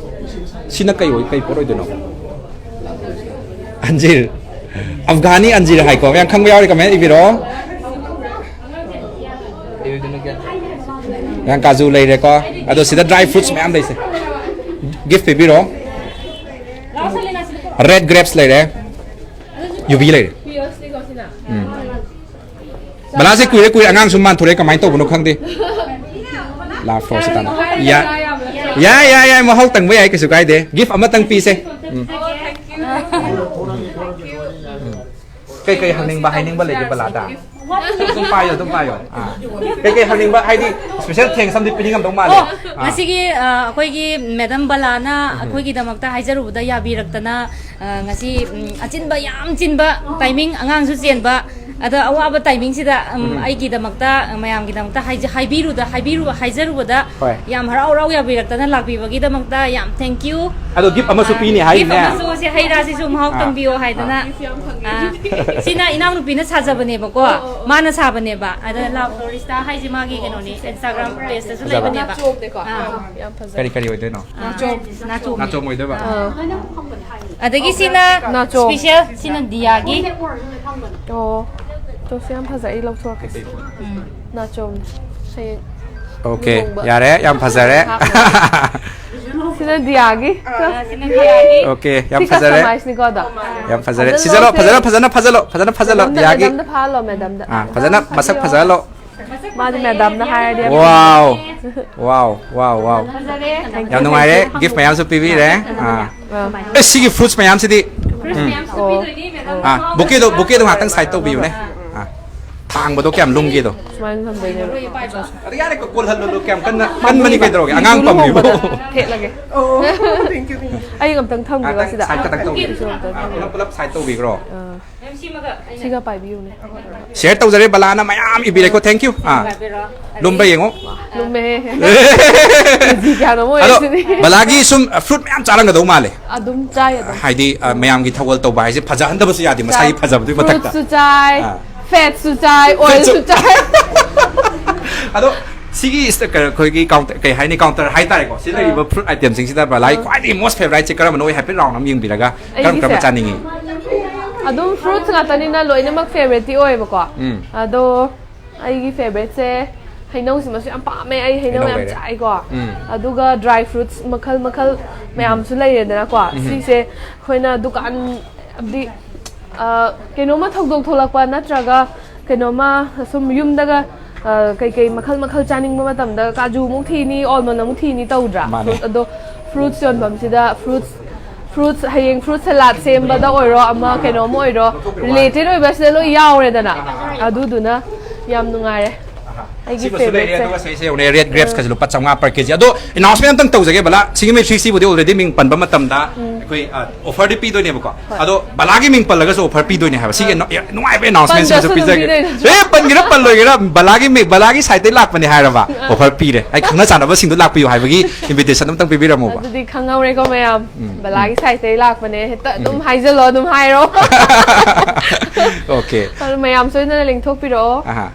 ꯁꯤꯅ ꯀꯩ ꯑꯣꯏ-, ꯀꯩ ꯄꯣꯠ ꯑꯣꯏꯗꯣꯏꯅꯣ? ꯑꯟꯖꯤꯔ꯫ ꯑꯐꯒꯥꯅꯤ ꯑꯟꯖꯤꯔ ꯍꯥꯏꯀꯣ꯫ ꯃꯌꯥꯝ ꯈꯪꯕ ꯌꯥꯎꯔꯤ ꯀꯃꯦꯟ ꯏꯕꯤꯔꯣ꯫ ꯃꯌꯥꯝ ꯀꯥꯖꯨ ꯂꯩꯔꯦꯀꯣ꯫ ꯑꯗꯣ ꯁꯤꯗ ꯗ꯭ꯔꯥꯏ ꯐ꯭ꯔꯨꯠꯁ ꯃꯌꯥꯝ ꯂꯩꯁꯦ꯫ ꯒꯤꯐ ꯄꯤꯕꯤꯔꯣ꯫ ꯔꯦꯗ ꯒ꯭ꯔꯦꯞꯁ ꯂꯩꯔꯦ꯫ ꯌꯨꯕꯤ ꯂꯩꯔꯦ꯫ ꯎꯝ꯫ ꯕꯂꯥꯁꯦ ꯀꯨꯏꯔꯦ, ꯀꯨꯏꯔꯦ, ꯑꯉꯥꯡ ꯁꯨꯝ ꯃꯥꯟꯊꯣꯔꯛꯑꯦ, ꯀꯃꯥꯏꯅ ꯇꯧꯕꯅꯣ ꯈꯪꯗꯦ꯫ ꯂꯥ ꯐ꯭ꯂꯣꯔꯁꯦ ꯇꯥꯅ꯫ ꯌꯥ-, ꯌꯥꯏ, ꯌꯥꯏ, ꯌꯥꯏ, ꯃꯍꯥꯎ ꯇꯪꯕ ꯌꯥꯏ, ꯀꯩꯁꯨ ꯀꯥꯏꯗꯦ꯫ ꯒꯤꯐ ꯑꯃꯇꯪ ꯄꯤꯁꯦ꯫ ꯎꯝ꯫ ꯀꯩ ꯀꯩ ꯍꯪꯅꯤꯡꯕ, ꯍꯥꯏꯅꯤꯡꯕ ꯂꯩꯒꯦ ꯕꯂꯥꯗ? ꯑꯗꯨꯝ ꯄꯥꯏꯌꯣ, ꯑꯗꯨꯝ ꯄꯥꯏꯌꯣ꯫ ꯑꯥ꯫ ꯀꯩꯀꯩ ꯍꯪꯅꯤꯡꯕ, ꯍꯥꯏꯗꯤ special thanks ꯑꯃꯗꯤ ꯄꯤꯅꯤꯡꯉꯝꯗꯧ ꯃꯥꯜꯂꯦ꯫ ꯑꯣ, ꯑꯥ꯫ ꯉꯁꯤꯒꯤ, ꯑ, ꯑꯩꯈꯣꯏꯒꯤ ꯃꯦꯗꯝ ꯕꯂꯥꯅ ꯑꯩꯈꯣꯏꯒꯤꯗꯃꯛꯇ ꯍꯥꯏꯖꯔꯨꯕꯗ ꯌꯥꯕꯤꯔꯛꯇꯅ, ꯑ, ꯉꯁꯤ, ꯎꯝ, ꯑꯆꯤꯟꯕ ꯌꯥꯝ ꯆꯤꯟꯕ timing, ꯑꯉꯥꯡꯁꯨ ꯆꯦꯟꯕ, ꯑꯗꯣ ꯑꯋꯥꯕ timingꯁꯤꯗ, ꯎꯝ, ꯎꯝ꯫ ꯑꯩꯒꯤꯗꯃꯛꯇ, ꯃꯌꯥꯝꯒꯤꯗꯃꯛꯇ ꯍꯥꯏꯖ-, ꯍꯥꯏꯕꯤꯔꯨꯗ-, ꯍꯥꯏꯕꯤꯔꯨ-, ꯍꯥꯏꯖꯔꯨꯕꯗ ꯍꯣꯏ꯫ ꯌꯥꯝ ꯍꯔꯥꯎ ꯍꯔꯥꯎ ꯌꯥꯕꯤꯔꯛꯇꯅ ꯂꯥꯛꯄꯤꯕꯒꯤꯗꯃꯛꯇ ꯌꯥꯝ thank you꯫ ꯑꯗꯣ gift ꯑꯃꯁꯨ ꯑ, ꯄꯤꯅꯤ gift ꯍꯥꯏꯔꯤꯅꯦ꯫ ꯑꯃꯁꯨ ꯁꯦ ꯍꯩ ꯔꯥꯁꯤꯁꯨ ꯃꯍꯥꯎ ꯑꯥ꯫ ꯇꯪꯕꯤꯌꯣ ꯍꯥꯏꯗꯅ꯫ ꯑꯥ꯫ ꯑ, ꯁꯤꯅ ꯏꯅꯥꯎꯅꯨꯄꯤꯅ ꯁꯥꯖꯕꯅꯦꯕꯀꯣ, ꯑꯣ, ꯑꯣ꯫ ꯃꯥꯅ ꯁꯥꯕꯅꯦꯕ꯫ ꯑꯗ Love Florista ꯍꯥꯏꯁꯦ ꯃꯥꯒꯤ ꯀꯩꯅꯣꯅꯦ, Instagram pageꯇꯁꯨ ꯐꯖꯕ꯫ ꯂꯩꯕꯅꯦꯕ꯫ ꯅꯥꯆꯣꯝꯅꯦꯀꯣ? ꯑꯥ꯫ ꯌꯥꯝ ꯐꯖꯩ꯫ ꯀꯔꯤ, ꯀꯔꯤ ꯑꯣꯏꯗꯣꯏꯅꯣ? ꯑꯥ, ꯅꯥꯆꯣꯝ꯫ ꯅꯥꯆꯣꯝ꯫ ꯅꯥꯆꯣꯝ ꯑꯣꯏꯗꯣꯏꯕ? ꯑꯥ꯫ ꯑꯗꯒꯤ ꯁꯤꯅ ꯅꯥꯆꯣꯝ꯫ Special, ꯁꯤꯅ ꯗꯤꯌꯥꯒꯤ꯫ ꯑꯣ, ꯇꯣ, ꯁꯤ ꯌꯥꯝ ꯐꯖꯩ, ꯑꯩ ꯂꯧꯊꯣꯔꯛꯀꯦ꯫ ꯎꯝ꯫ ꯅꯥꯆꯣꯝ꯫ ꯍꯌꯦꯡ ꯑꯣꯀꯦ, ꯂꯨꯍꯣꯡꯕ꯫ ꯌꯥꯔꯦ, ꯌꯥꯝ ꯐꯖꯔꯦ꯫ ꯁꯤꯅ ꯗꯤꯌꯥꯒꯤ꯫ ꯑꯥ, ꯁꯤꯅ ꯗꯤꯌꯥꯒꯤ꯫ ꯑꯣꯀꯦ, ꯌꯥꯝ ꯁꯤ ꯐꯖꯔꯦ꯫ Customizeꯅꯤꯀꯣ ꯑꯗꯣ꯫ ꯌꯥꯝ ꯐꯖꯔꯦ꯫ ꯐꯖꯅ ꯁꯤꯖꯜꯂꯣ, ꯂꯧꯁꯦ꯫ ꯐꯖꯅ, ꯐꯖꯅ ꯐꯥꯖꯜꯂꯣ, ꯐꯖꯅ ꯐꯥꯖꯜꯂꯣ, ꯃꯦꯗꯥꯝꯗ, ꯗꯤꯌꯥꯒꯤ꯫ ꯃꯦꯗꯥꯝꯗ ꯐꯥꯍꯜꯂꯣ, ꯃꯦꯗꯥꯝꯗ꯫ ꯑꯥ, ꯐꯖꯅ ꯃꯁꯛ ꯐꯖꯍꯜꯂꯣ꯫ ꯃꯥꯗꯤ ꯃꯦꯗꯥꯝꯅ ꯍꯥꯏꯔꯗꯤ ꯌꯥꯝ ꯋꯥꯎ, ꯋꯥꯎ, ꯋꯥꯎ, ꯋꯥꯎ꯫ ꯐꯖꯔꯦ꯫ ꯌꯥꯝ ꯅꯨꯡꯉꯥꯏꯔꯦ, gift ꯃꯌꯥꯝꯁꯨ ꯄꯤꯕꯤꯔꯦ꯫ ꯑꯥ꯫ ꯑꯥ꯫ ꯑꯦ, ꯁꯤꯒꯤ fruits ꯃꯌꯥꯝꯁꯤꯗꯤ꯫ Fruits ꯎꯝ꯫ ꯃꯌꯥꯝꯁꯨ ꯑꯣ꯫ ꯄꯤꯗꯣꯏꯅꯤ, ꯃꯦꯗꯥꯝ꯫ ꯑꯥ, bouquetꯗꯣ, bouquetꯗꯣ ꯉꯥꯛꯇꯪ side ꯇꯧꯕꯤꯌꯨꯅꯦ꯫ ꯑꯥ, ꯊꯥꯡꯕꯗꯣ ꯀꯌꯥꯝ ꯂꯨꯝꯒꯦꯗꯣ꯫ ꯁꯨꯃꯥꯏꯅ ꯊꯝꯗꯣꯏꯅꯦꯕ꯫ ꯑꯗ ꯌꯥꯔꯦ, ꯀꯣꯜꯍꯜꯂꯨ, ꯀꯌꯥꯝ ꯀꯟꯅ ꯀꯟꯕꯅꯤ ꯀꯩꯗꯧꯔꯒꯦ, ꯑꯉꯥꯡ ꯄꯝꯃꯤꯕꯣ꯫ ꯂꯨꯍꯣꯡꯕꯗ ꯊꯦꯠꯂꯒꯦ꯫ ꯑꯣ, thank you, thank you꯫ ꯑꯩ ꯑꯝꯇꯪ ꯊꯝꯒꯦꯀꯣ ꯉꯥꯛꯇꯪ ꯁꯤꯗ꯫ Side ꯈꯛꯇꯪ ꯇꯧꯕꯤꯌꯨ꯫ ꯑꯩꯁꯨ ꯑꯝꯇꯪ ꯑꯥ, ꯊꯝꯒꯦ꯫ ꯄꯨꯂꯞ, ꯄꯨꯂꯞ side ꯇꯧꯕꯤꯈ꯭ꯔꯣ꯫ ꯑꯥ꯫ ꯁꯤꯒ ꯄꯥꯏꯕꯤꯌꯨꯅꯦ꯫ Share ꯇꯧꯖꯔꯦ, ꯕꯂꯥꯅ ꯃꯌꯥꯝ ꯏꯕꯤꯔꯦꯀꯣ, thank you꯫ ꯑꯥ꯫ ꯂꯨꯝꯕ꯭ꯔꯥ ꯌꯦꯡꯉꯣ꯫ ꯂꯨꯝꯃꯦꯍꯦ꯫ ꯀꯦꯖꯤ ꯀꯌꯥꯅꯣꯝ ꯑꯣꯏꯔꯦ ꯑꯗꯣ ꯁꯤꯗꯤ꯫ ꯕꯂꯥꯒꯤ ꯁꯨꯝ, ꯑ, fruit ꯃꯌꯥꯝ ꯆꯥꯔꯝꯒꯗꯧ ꯃꯥꯜꯂꯦ꯫ ꯑꯗꯨꯝ ꯆꯥꯏ ꯑꯗꯨꯝ꯫ ꯍꯥꯏꯗꯤ, ꯑ, ꯃꯌꯥꯝꯒꯤ ꯊꯧꯒꯜ ꯇꯧꯕ ꯍꯥꯏꯁꯦ ꯐꯖꯍꯟꯗꯕꯁꯨ ꯌꯥꯗꯦ, ꯃꯁꯥꯒꯤ ꯆꯥꯏ꯫ ꯐꯖꯕꯗꯨꯒꯤ ꯃꯊꯛꯇ꯫ Fruitꯁꯨ ꯆꯥꯏ, ꯑꯥ꯫ Fatꯁꯨ ꯆꯥꯏ, oilꯁꯨ ꯆꯥꯏ꯫ ꯑꯗꯣ ꯁꯤꯒꯤ ꯁꯤꯗ ꯀ-, ꯑꯩꯈꯣꯏꯒꯤ counter, ꯀꯩ ꯍꯥꯏꯅꯤ, counter ꯍꯥꯏꯇꯥꯔꯦꯀꯣ, ꯁꯤꯗ ꯑꯥ꯫ ꯂꯩꯔꯤꯕ fruit itemꯁꯤꯡꯁꯤꯗ ꯕꯂꯥꯒꯤ ꯑꯥ꯫ ꯈ꯭ꯋꯥꯏꯗꯒꯤ most favouriteꯁꯦ ꯀꯔꯝꯕꯅꯣ? ꯑꯩ ꯍꯥꯏꯐꯦꯠ round ꯑꯃ ꯌꯦꯡꯕꯤꯔꯒ ꯀꯔꯝ ꯑꯩꯒꯤꯁꯦ ꯀꯔꯝꯕ ꯆꯥꯅꯤꯡꯉꯤ? ꯑꯗꯨꯝ fruits ꯉꯥꯛꯇꯅꯤꯅ ꯂꯣꯏꯅꯃꯛ favouriteꯇꯤ ꯑꯣꯏꯌꯦꯕꯀꯣ꯫ ꯎꯝ꯫ ꯑꯗꯣ ꯑꯩꯒꯤ favouriteꯁꯦ ꯍꯩꯅꯧꯁꯤꯃꯁꯨ ꯌꯥꯝ ꯄꯥꯝꯃꯦ꯫ ꯑꯩ ꯍꯩꯅꯧ ꯍꯩꯅꯧ ꯌꯥꯝ ꯂꯩꯔꯦ꯫ ꯆꯥꯏꯀꯣ꯫ ꯎꯝ꯫ ꯑꯗꯨꯒ dry fruits ꯃꯈꯜ ꯃꯈꯜ ꯎꯝ꯫ ꯃꯌꯥꯝꯁꯨ ꯂꯩꯔꯦꯗꯅꯀꯣ꯫ ꯎꯝ꯫ ꯁꯤꯁꯦ ꯑꯩꯈꯣꯏꯅ ꯗꯨꯀꯥꯟ, ꯍꯥꯏꯗꯤ, ꯑ, ꯀꯩꯅꯣꯝꯃ ꯊꯧꯗꯣꯛ ꯊꯣꯛꯂꯛꯄ ꯅꯠꯇ꯭ꯔꯒ ꯀꯩꯅꯣꯝꯃ ꯁꯨꯝ ꯌꯨꯝꯗꯒ, ꯑ, ꯀꯩꯀꯩ ꯃꯈꯜ ꯃꯈꯜ ꯆꯥꯅꯤꯡꯕ ꯃꯇꯝꯗ ꯀꯥꯖꯨ ꯑꯃꯨꯛ ꯊꯤꯅꯤ, almond ꯑꯃꯨꯛ ꯊꯤꯅꯤ ꯇꯧꯗ꯭ꯔꯥ? ꯃꯥꯅꯦ꯫ Fruit, ꯑꯗꯣ fruits ꯌꯣꯟꯐꯝꯁꯤꯗ fruits ꯐ꯭ꯔꯨꯠꯁ, ꯍꯌꯦꯡ ꯐ꯭ꯔꯨꯠ ꯁꯂꯥꯗ ꯁꯦꯝꯕꯗ ꯑꯣꯏꯔꯣ, ꯑꯃ ꯀꯩꯅꯣꯝ ꯑꯣꯏꯔꯣ, ꯔꯤꯂꯦꯇꯦꯗ ꯑꯣꯏꯕꯁꯤꯗ ꯂꯣꯏ ꯌꯥꯎꯔꯦꯗꯅ꯫ ꯑꯗꯨꯗꯨꯅ ꯌꯥꯝ ꯅꯨꯡꯉꯥꯏꯔꯦ꯫ ꯑꯩꯒꯤ ꯁꯤꯃꯁꯨ ꯂꯩꯔꯦ꯫ ꯐꯦꯕꯔꯤꯠꯁꯦ꯫ ꯑꯗꯨꯒ ꯁꯤꯁꯦ ꯌꯦꯡꯉꯨꯅꯦ, ꯔꯦꯗ ꯒ꯭ꯔꯦꯞꯁꯀꯁꯦ ꯂꯨꯄꯥ ꯆꯥꯝꯃꯉꯥ ꯄꯔ ꯀꯦꯖꯤ꯫ ꯑꯗꯣ ꯑꯦꯅꯥꯎꯟꯁꯃꯦꯟ ꯑꯝꯇꯪ ꯇꯧꯖꯒꯦ ꯕꯂꯥ, ꯁꯤꯒꯤ ꯃꯦꯠꯁꯤꯁꯤꯕꯨꯗꯤ ꯑꯣꯜꯔꯦꯗꯤ ꯃꯤꯡ ꯄꯟꯕ ꯃꯇꯝꯗ ꯑꯩꯈꯣꯏ ꯑꯣꯐꯔꯗꯤ ꯄꯤꯗꯣꯏꯅꯦꯕꯀꯣ꯫ ꯑꯗꯣ ꯕꯂꯥꯒꯤ ꯃꯤꯡ ꯄꯜꯂꯒꯁꯨ ꯑꯣꯐꯔ ꯄꯤꯗꯣꯏꯅꯦ ꯍꯥꯏꯕ꯫ ꯁꯤꯒꯤ ꯅꯨꯡꯉꯥꯏꯕ ꯑꯦꯅꯥꯎꯟꯁꯃꯦꯟ ꯁꯤꯃꯁꯨ ꯄꯟꯗ꯭ꯔꯁꯨ ꯑꯗꯨꯝ ꯄꯤꯖꯒꯦ꯫ ꯄꯤꯗꯣꯏꯅꯦ꯫ ꯑꯦ, ꯄꯟꯒꯦꯔꯥ ꯄꯜꯂꯣꯏꯒꯦꯔꯥ, ꯕꯂꯥꯒꯤ ꯃꯤꯡ, ꯕꯂꯥꯒꯤ ꯁꯥꯏꯠꯇꯩ ꯂꯥꯛꯄꯅꯦ ꯍꯥꯏꯔꯕ ꯑꯣꯐꯔ ꯄꯤꯔꯦ꯫ ꯑꯩ ꯈꯪꯅ ꯆꯥꯟꯅꯕꯁꯤꯡꯗꯣ ꯂꯥꯛꯄꯤꯌꯨ ꯍꯥꯏꯕꯒꯤ ꯏꯟꯚꯤꯇꯦꯁꯟ ꯑꯝꯇꯪ ꯄꯤꯕꯤꯔꯝꯃꯣꯕ꯫ ꯑꯗꯨꯗꯤ ꯈꯪꯍꯧꯔꯦꯀꯣ ꯃꯌꯥꯝ, ꯕꯂꯥꯒꯤ ꯁꯥꯏꯠꯇꯩ ꯂꯥꯛꯄꯅꯦ, ꯍꯦꯛꯇ ꯑꯗꯨꯝ ꯍꯥꯏꯖꯜꯂꯣ, ꯑꯗꯨꯝ ꯍꯥꯏꯔꯣ꯫ ꯑꯣꯀꯦ꯫ ꯑꯗꯨ ꯃꯌꯥꯝ ꯁꯣꯏꯗꯅ ꯂꯦꯡꯊꯣꯛꯄꯤꯔꯛꯑꯣ꯫ ꯑꯍꯥ꯫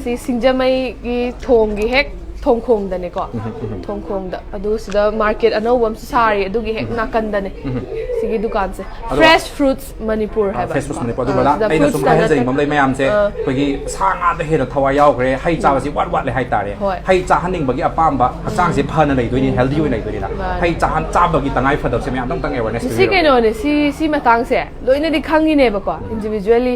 ꯁꯤ ꯁꯤꯡꯖꯃꯩꯒꯤ ꯊꯣꯡꯒꯤ ꯍꯦꯛ ꯊꯣꯡꯈꯣꯡꯗꯅꯦꯀꯣ꯫ ꯊꯣꯡꯈꯣꯡꯗ꯫ ꯑꯗꯨ ꯁꯤꯗ ꯃꯥꯔꯀꯦꯠ ꯑꯅꯧꯕ ꯑꯃꯁꯨ ꯁꯥꯔꯤ, ꯑꯗꯨꯒꯤ ꯍꯦꯛ ꯅꯥꯀꯟꯗꯅꯦ ꯁꯤꯒꯤ ꯗꯨꯀꯥꯟꯁꯦ꯫ ꯑꯗꯣ ꯐ꯭ꯔꯦꯁ ꯐ꯭ꯔꯨꯠꯁ ꯃꯅꯤꯄꯨꯔ ꯍꯥꯏꯕ꯫ Fresh fruits Manipur. ꯑꯗꯨ ꯑꯥ, ꯕꯂꯥ, ꯁꯤꯗ ꯑꯩꯅ ꯐ꯭ꯔꯨꯠꯁ ꯁꯨꯝ ꯈꯛ ꯍꯥꯏꯖꯅꯤꯡꯕ ꯅꯠꯇꯦ꯫ ꯑꯃ ꯂꯩ ꯃꯌꯥꯝꯁꯦ, ꯑꯥ꯫ ꯑꯩꯈꯣꯏꯒꯤ ꯁꯥ ꯉꯥꯗ ꯍꯦꯟꯅ ꯊꯋꯥꯏ ꯌꯥꯎꯈ꯭ꯔꯦ, ꯍꯩ ꯆꯥꯕꯁꯤ ꯋꯥꯠ ꯋꯥꯠꯂꯦ ꯍꯥꯏꯇꯥꯔꯦ꯫ ꯍꯣꯏ꯫ ꯍꯩ ꯆꯥꯍꯟꯅꯤꯡꯕꯒꯤ ꯑꯄꯥꯝꯕ, ꯍꯛꯆꯥꯡꯁꯦ ꯐꯅ ꯂꯩꯗꯣꯏꯅꯤ, ꯍꯦꯜꯗꯤ ꯑꯣꯏꯅ ꯂꯩꯗꯣꯏꯅꯤꯅ꯫ ꯃꯥꯅꯦ꯫ ꯍꯩ ꯆꯥꯍꯟ-, ꯆꯥꯕꯒꯤ ꯇꯉꯥꯏ ꯐꯗꯕꯁꯦ ꯃꯌꯥꯝꯗꯪ ꯑꯦꯋꯦꯔꯅꯦꯁ ꯁꯤ ꯀꯩꯅꯣꯅꯦ, ꯁꯤ, ꯁꯤ ꯃꯇꯥꯡꯁꯦ ꯂꯣꯏꯅꯗꯤ ꯈꯪꯉꯤꯅꯦꯕꯀꯣ, ꯏꯟꯗꯤꯕꯤꯖꯨꯋꯦꯜꯂꯤ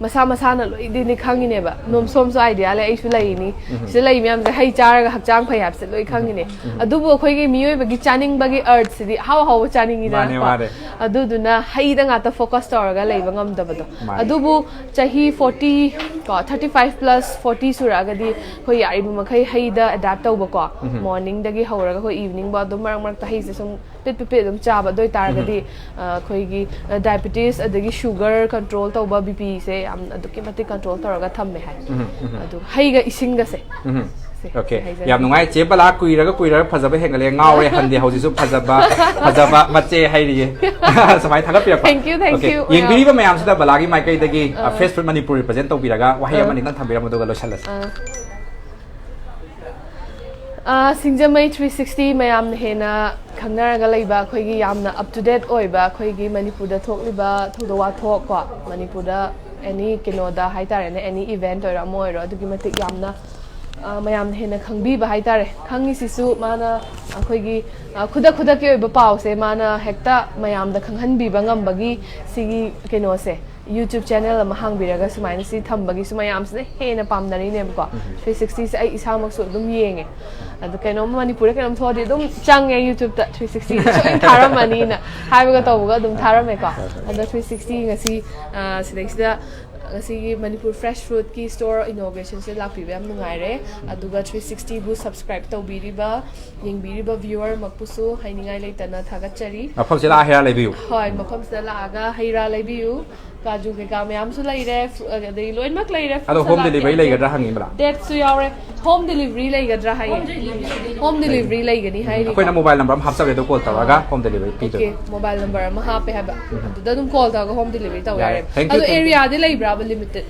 ꯃꯁꯥ ꯃꯁꯥꯅ ꯂꯣꯏꯗꯤꯗꯤ ꯈꯪꯉꯤꯅꯦꯕ꯫ ꯅꯣꯝꯁꯣꯝꯁꯨ ꯑꯥꯏꯗꯤꯌꯥ ꯂꯩ, ꯑꯩꯁꯨ ꯂꯩꯔꯤꯅꯤ꯫ ꯁꯤꯗ ꯂꯩ ꯃꯌꯥꯝꯁꯦ ꯍꯩ ꯆꯥꯔꯒ ꯍꯛꯆꯥꯡ ꯐꯩ ꯍꯥꯏꯕꯁꯦ ꯂꯣꯏ ꯈꯪꯉꯤꯅꯦ꯫ ꯑꯗꯨꯕꯨ ꯑꯩꯈꯣꯏꯒꯤ ꯃꯤꯑꯣꯏꯕꯒꯤ ꯆꯥꯅꯤꯡꯕꯒꯤ urge ꯁꯤꯗꯤ ꯑꯍꯥꯎ ꯑꯍꯥꯎꯕ ꯆꯥꯅꯤꯡꯉꯤꯗꯅꯀꯣ꯫ ꯃꯥꯅꯦ, ꯃꯥꯅꯦ꯫ ꯑꯗꯨꯗꯨꯅ ꯍꯩꯗ ꯉꯥꯛꯇ ꯐꯣꯀꯁ ꯇꯧꯔꯒ ꯂꯩꯕ ꯉꯝꯗꯕꯗꯣ꯫ ꯃꯥꯅꯦ꯫ ꯑꯗꯨꯕꯨ ꯆꯍꯤ ꯐꯣꯔꯇꯤ ꯀꯣ, ꯊꯥꯔꯇꯤ ꯐꯥꯏꯚ ꯄ꯭ꯂꯁ ꯐꯣꯔꯇꯤ ꯁꯨꯔꯛꯑꯒꯗꯤ ꯑꯩꯈꯣꯏ ꯌꯥꯔꯤꯕ ꯃꯈꯩ ꯍꯩꯗ ꯑꯦꯗꯥꯞ ꯇꯧꯕꯀꯣ꯫ ꯃꯣꯔꯅꯤꯡꯗꯒꯤ ꯍꯧꯔꯒ ꯑꯩꯈꯣꯏ ꯏꯚꯤꯅꯤꯡ ꯐꯥꯎ ꯑꯗꯨꯝ ꯃꯔꯛ ꯃꯔꯛꯇ ꯍꯩꯁꯦ ꯁꯨꯝ ꯄꯤꯠ ꯄꯤꯠ ꯄꯤꯠ ꯑꯗꯨꯝ ꯆꯥꯕ꯫ ꯑꯗꯨ ꯑꯣꯏꯇꯥꯔꯒꯗꯤ ꯑ, ꯑꯩꯈꯣꯏꯒꯤ ꯗꯥꯏꯕꯤꯇꯤꯁ ꯑꯗꯒꯤ ꯁꯨꯒꯔ ꯀꯟꯇ꯭ꯔꯣꯜ ꯇꯧꯕ, ꯕꯤ ꯄꯤꯁꯦ ꯌꯥꯝ ꯑꯗꯨꯛꯀꯤ ꯃꯇꯤꯛ ꯀꯟꯇ꯭ꯔꯣꯜ ꯇꯧꯔꯒ ꯊꯝꯃꯦ ꯍꯥꯏ꯫ ꯑꯗꯨꯒ ꯍꯩꯒ ꯏꯁꯤꯡꯒꯁꯦ꯫ ꯎꯝ꯫ ꯁꯦ, ꯑꯣꯀꯦ꯫ ꯁꯤ ꯍꯥꯏꯖꯒꯦ꯫ ꯌꯥꯝ ꯅꯨꯡꯉꯥꯏ ꯆꯦ ꯕꯂꯥ, ꯀꯨꯏꯔꯒ ꯀꯨꯏꯔꯒ ꯐꯖꯕ ꯍꯦꯟꯒꯠꯂꯦ, ꯉꯥꯎꯔꯦ, ꯍꯟꯗꯦ, ꯍꯧꯖꯤꯛꯁꯨ ꯐꯖꯕ, ꯐꯖꯕ ꯃꯆꯦ ꯍꯥꯏꯔꯤꯌꯦ꯫ ꯁꯨꯃꯥꯏꯅ ꯊꯥꯒꯠꯄꯤꯔꯛꯄ꯫ Thank you, thank okay. you, ꯌꯦꯡꯕꯤꯔꯤꯕ ꯃꯌꯥꯝꯁꯤꯗ ꯕꯂꯥꯒꯤ ꯃꯥꯏꯀꯩꯗꯒꯤ, ꯑ, ꯐ꯭ꯔꯦꯁ ꯐ꯭ꯔꯨꯠ ꯃꯅꯤꯄꯨꯔ ꯔꯤꯄ꯭ꯔꯖꯦꯟ ꯇꯧꯕꯤꯔꯒ ꯋꯥꯍꯩ ꯑ꯫ ꯑꯃꯅꯤ ꯅꯪ ꯊꯝꯕꯤꯔꯝꯃꯨ, ꯑꯗꯨꯒ ꯂꯣꯏꯁꯤꯜꯂꯁꯤ꯫ ꯑ, ꯑ, ꯁꯤꯡꯖꯃꯩ ꯊ꯭ꯔꯤ ꯁꯤꯛꯁꯇꯤ ꯃꯌꯥꯝꯅ ꯍꯦꯟꯅ ꯈꯪꯅꯔꯒ ꯂꯩꯕ, ꯑꯩꯈꯣꯏꯒꯤ ꯌꯥꯝꯅ ꯑꯞ ꯇꯨ ꯗꯦꯠ ꯑꯣꯏꯕ, ꯑꯩꯈꯣꯏꯒꯤ ꯃꯅꯤꯄꯨꯔꯗ ꯊꯣꯛꯂꯤꯕ ꯊꯧꯗꯣꯛ ꯋꯥꯊꯣꯛ ꯀꯣ, ꯃꯅꯤꯄꯨꯔꯗ ꯑꯦꯅꯤ ꯀꯩꯅꯣꯗ ꯍꯥꯏꯇꯥꯔꯦꯅꯦ, ꯑꯦꯅꯤ ꯏꯚꯦꯟꯠ ꯑꯣꯏꯔꯣ ꯑꯃ ꯑꯣꯏꯔꯣ, ꯑꯗꯨꯛꯀꯤ ꯃꯇꯤꯛ ꯌꯥꯝꯅ, ꯑ, ꯃꯌꯥꯝꯅ ꯍꯦꯟꯅ ꯈꯪꯕꯤꯕ ꯍꯥꯏꯇꯥꯔꯦ꯫ ꯈꯪꯉꯤꯁꯤꯁꯨ ꯃꯥꯅ ꯑꯩꯈꯣꯏꯒꯤ, ꯑ, ꯈꯨꯗꯛ ꯈꯨꯗꯛꯀꯤ ꯑꯣꯏꯕ ꯄꯥꯎꯁꯦ ꯃꯥꯅ ꯍꯦꯛꯇ ꯃꯌꯥꯝꯗ ꯈꯪꯍꯟꯕꯤꯕ ꯉꯝꯕꯒꯤ ꯁꯤꯒꯤ ꯀꯩꯅꯣꯁꯦ, YouTube channel ꯑꯃ ꯍꯥꯡꯕꯤꯔꯒ ꯁꯨꯃꯥꯏꯅ ꯁꯤ ꯊꯝꯕꯒꯤꯁꯨ ꯃꯌꯥꯝꯁꯤꯅ ꯍꯦꯟꯅ ꯄꯥꯝꯅꯔꯤꯅꯦꯕꯀꯣ꯫ ꯊ꯭ꯔꯤ ꯁꯤꯛꯁꯇꯤꯁꯦ ꯑꯩ ꯏꯁꯥꯃꯛꯁꯨ ꯑꯗꯨꯝ ꯌꯦꯡꯉꯦ꯫ ꯑꯗꯣ ꯀꯩꯅꯣꯝꯃ ꯃꯅꯤꯄꯨꯔꯗ ꯀꯩꯅꯣꯝ ꯊꯣꯛꯑꯗꯤ ꯑꯗꯨꯝ ꯆꯪꯉꯦ YouTubeꯇ, ꯊ꯭ꯔꯤ ꯁꯤꯛꯁꯇꯤ ꯁꯣꯏꯅ ꯊꯥꯔꯝꯃꯅꯤꯅ ꯍꯥꯏꯕꯒ ꯇꯧꯕꯒ ꯑꯗꯨꯝ ꯊꯥꯔꯝꯃꯦꯀꯣ꯫ ꯑꯗꯣ ꯊ꯭ꯔꯤ ꯁꯤꯛꯁꯇꯤ ꯉꯁꯤ, ꯑ, ꯁꯤꯗꯩꯁꯤꯗ ꯉꯁꯤꯒꯤ ꯃꯅꯤꯄꯨꯔ Fresh Fruitꯀꯤ store inaugurationꯁꯤꯗ ꯂꯥꯛꯄꯤꯕ ꯌꯥꯝ ꯅꯨꯡꯉꯥꯏꯔꯦ꯫ ꯑꯗꯨꯒ ꯊ꯭ꯔꯤ ꯁꯤꯛꯁꯇꯤꯕꯨ subscribe ꯇꯧꯕꯤꯔꯤꯕ, ꯌꯦꯡꯕꯤꯔꯤꯕ viewer ꯃꯛꯄꯨꯁꯨ ꯍꯥꯏꯅꯤꯡꯉꯥꯏ ꯂꯩꯇꯅ ꯊꯥꯒꯠꯆꯔꯤ꯫ ꯃꯐꯝꯁꯤꯗ ꯂꯥꯛꯑ ꯍꯩꯔꯥ ꯂꯩꯕꯤꯌꯨ꯫ ꯍꯣꯏ, ꯃꯐꯝꯁꯤꯗ ꯂꯥꯛꯑꯒ ꯍꯩ ꯔꯥ ꯂꯩꯕꯤꯌꯨ, ꯀꯥꯖꯨ ꯀꯩꯀꯥ ꯃꯌꯥꯝꯁꯨ ꯂꯩꯔꯦ, ꯐ꯭ꯔꯨ-, ꯑꯗꯩ ꯂꯣꯏꯅꯃꯛ ꯂꯩꯔꯦ꯫ ꯑꯗꯣ fruit home salad delivery ꯀꯩꯀꯩ꯫ ꯂꯩꯒꯗ꯭ꯔꯥ ꯍꯪꯉꯤꯕ꯭ꯔꯥ? Dateꯁꯨ ꯌꯥꯎꯔꯦ꯫ Home delivery ꯂꯩꯒꯗ꯭ꯔꯥ ꯍꯥꯏꯌꯦ꯫ Home delivery ꯂꯩꯒꯅꯤ ꯍꯥꯏꯔꯤ꯫ ꯑꯩꯈꯣꯏꯅ mobile number ꯑꯃ ꯍꯥꯞꯆꯔꯦ, ꯑꯗꯣ call ꯇꯧꯔꯒ home delivery ꯄꯤꯗꯣꯏꯕ꯫ Okay, mobile number ꯑꯃ ꯍꯥꯞꯄꯦ ꯍꯥꯏꯕ꯫ ꯎꯝ꯫ ꯑꯗꯨꯗ ꯑꯗꯨꯝ call ꯇꯧꯔꯒ home delivery ꯇꯧ ꯌꯥꯔꯦ꯫ ꯌꯥꯔꯦ꯫ Thank you, ꯑꯗꯣ thank you꯫ Areaꯗꯤ ꯂꯩꯕ꯭ꯔꯥꯕ limited?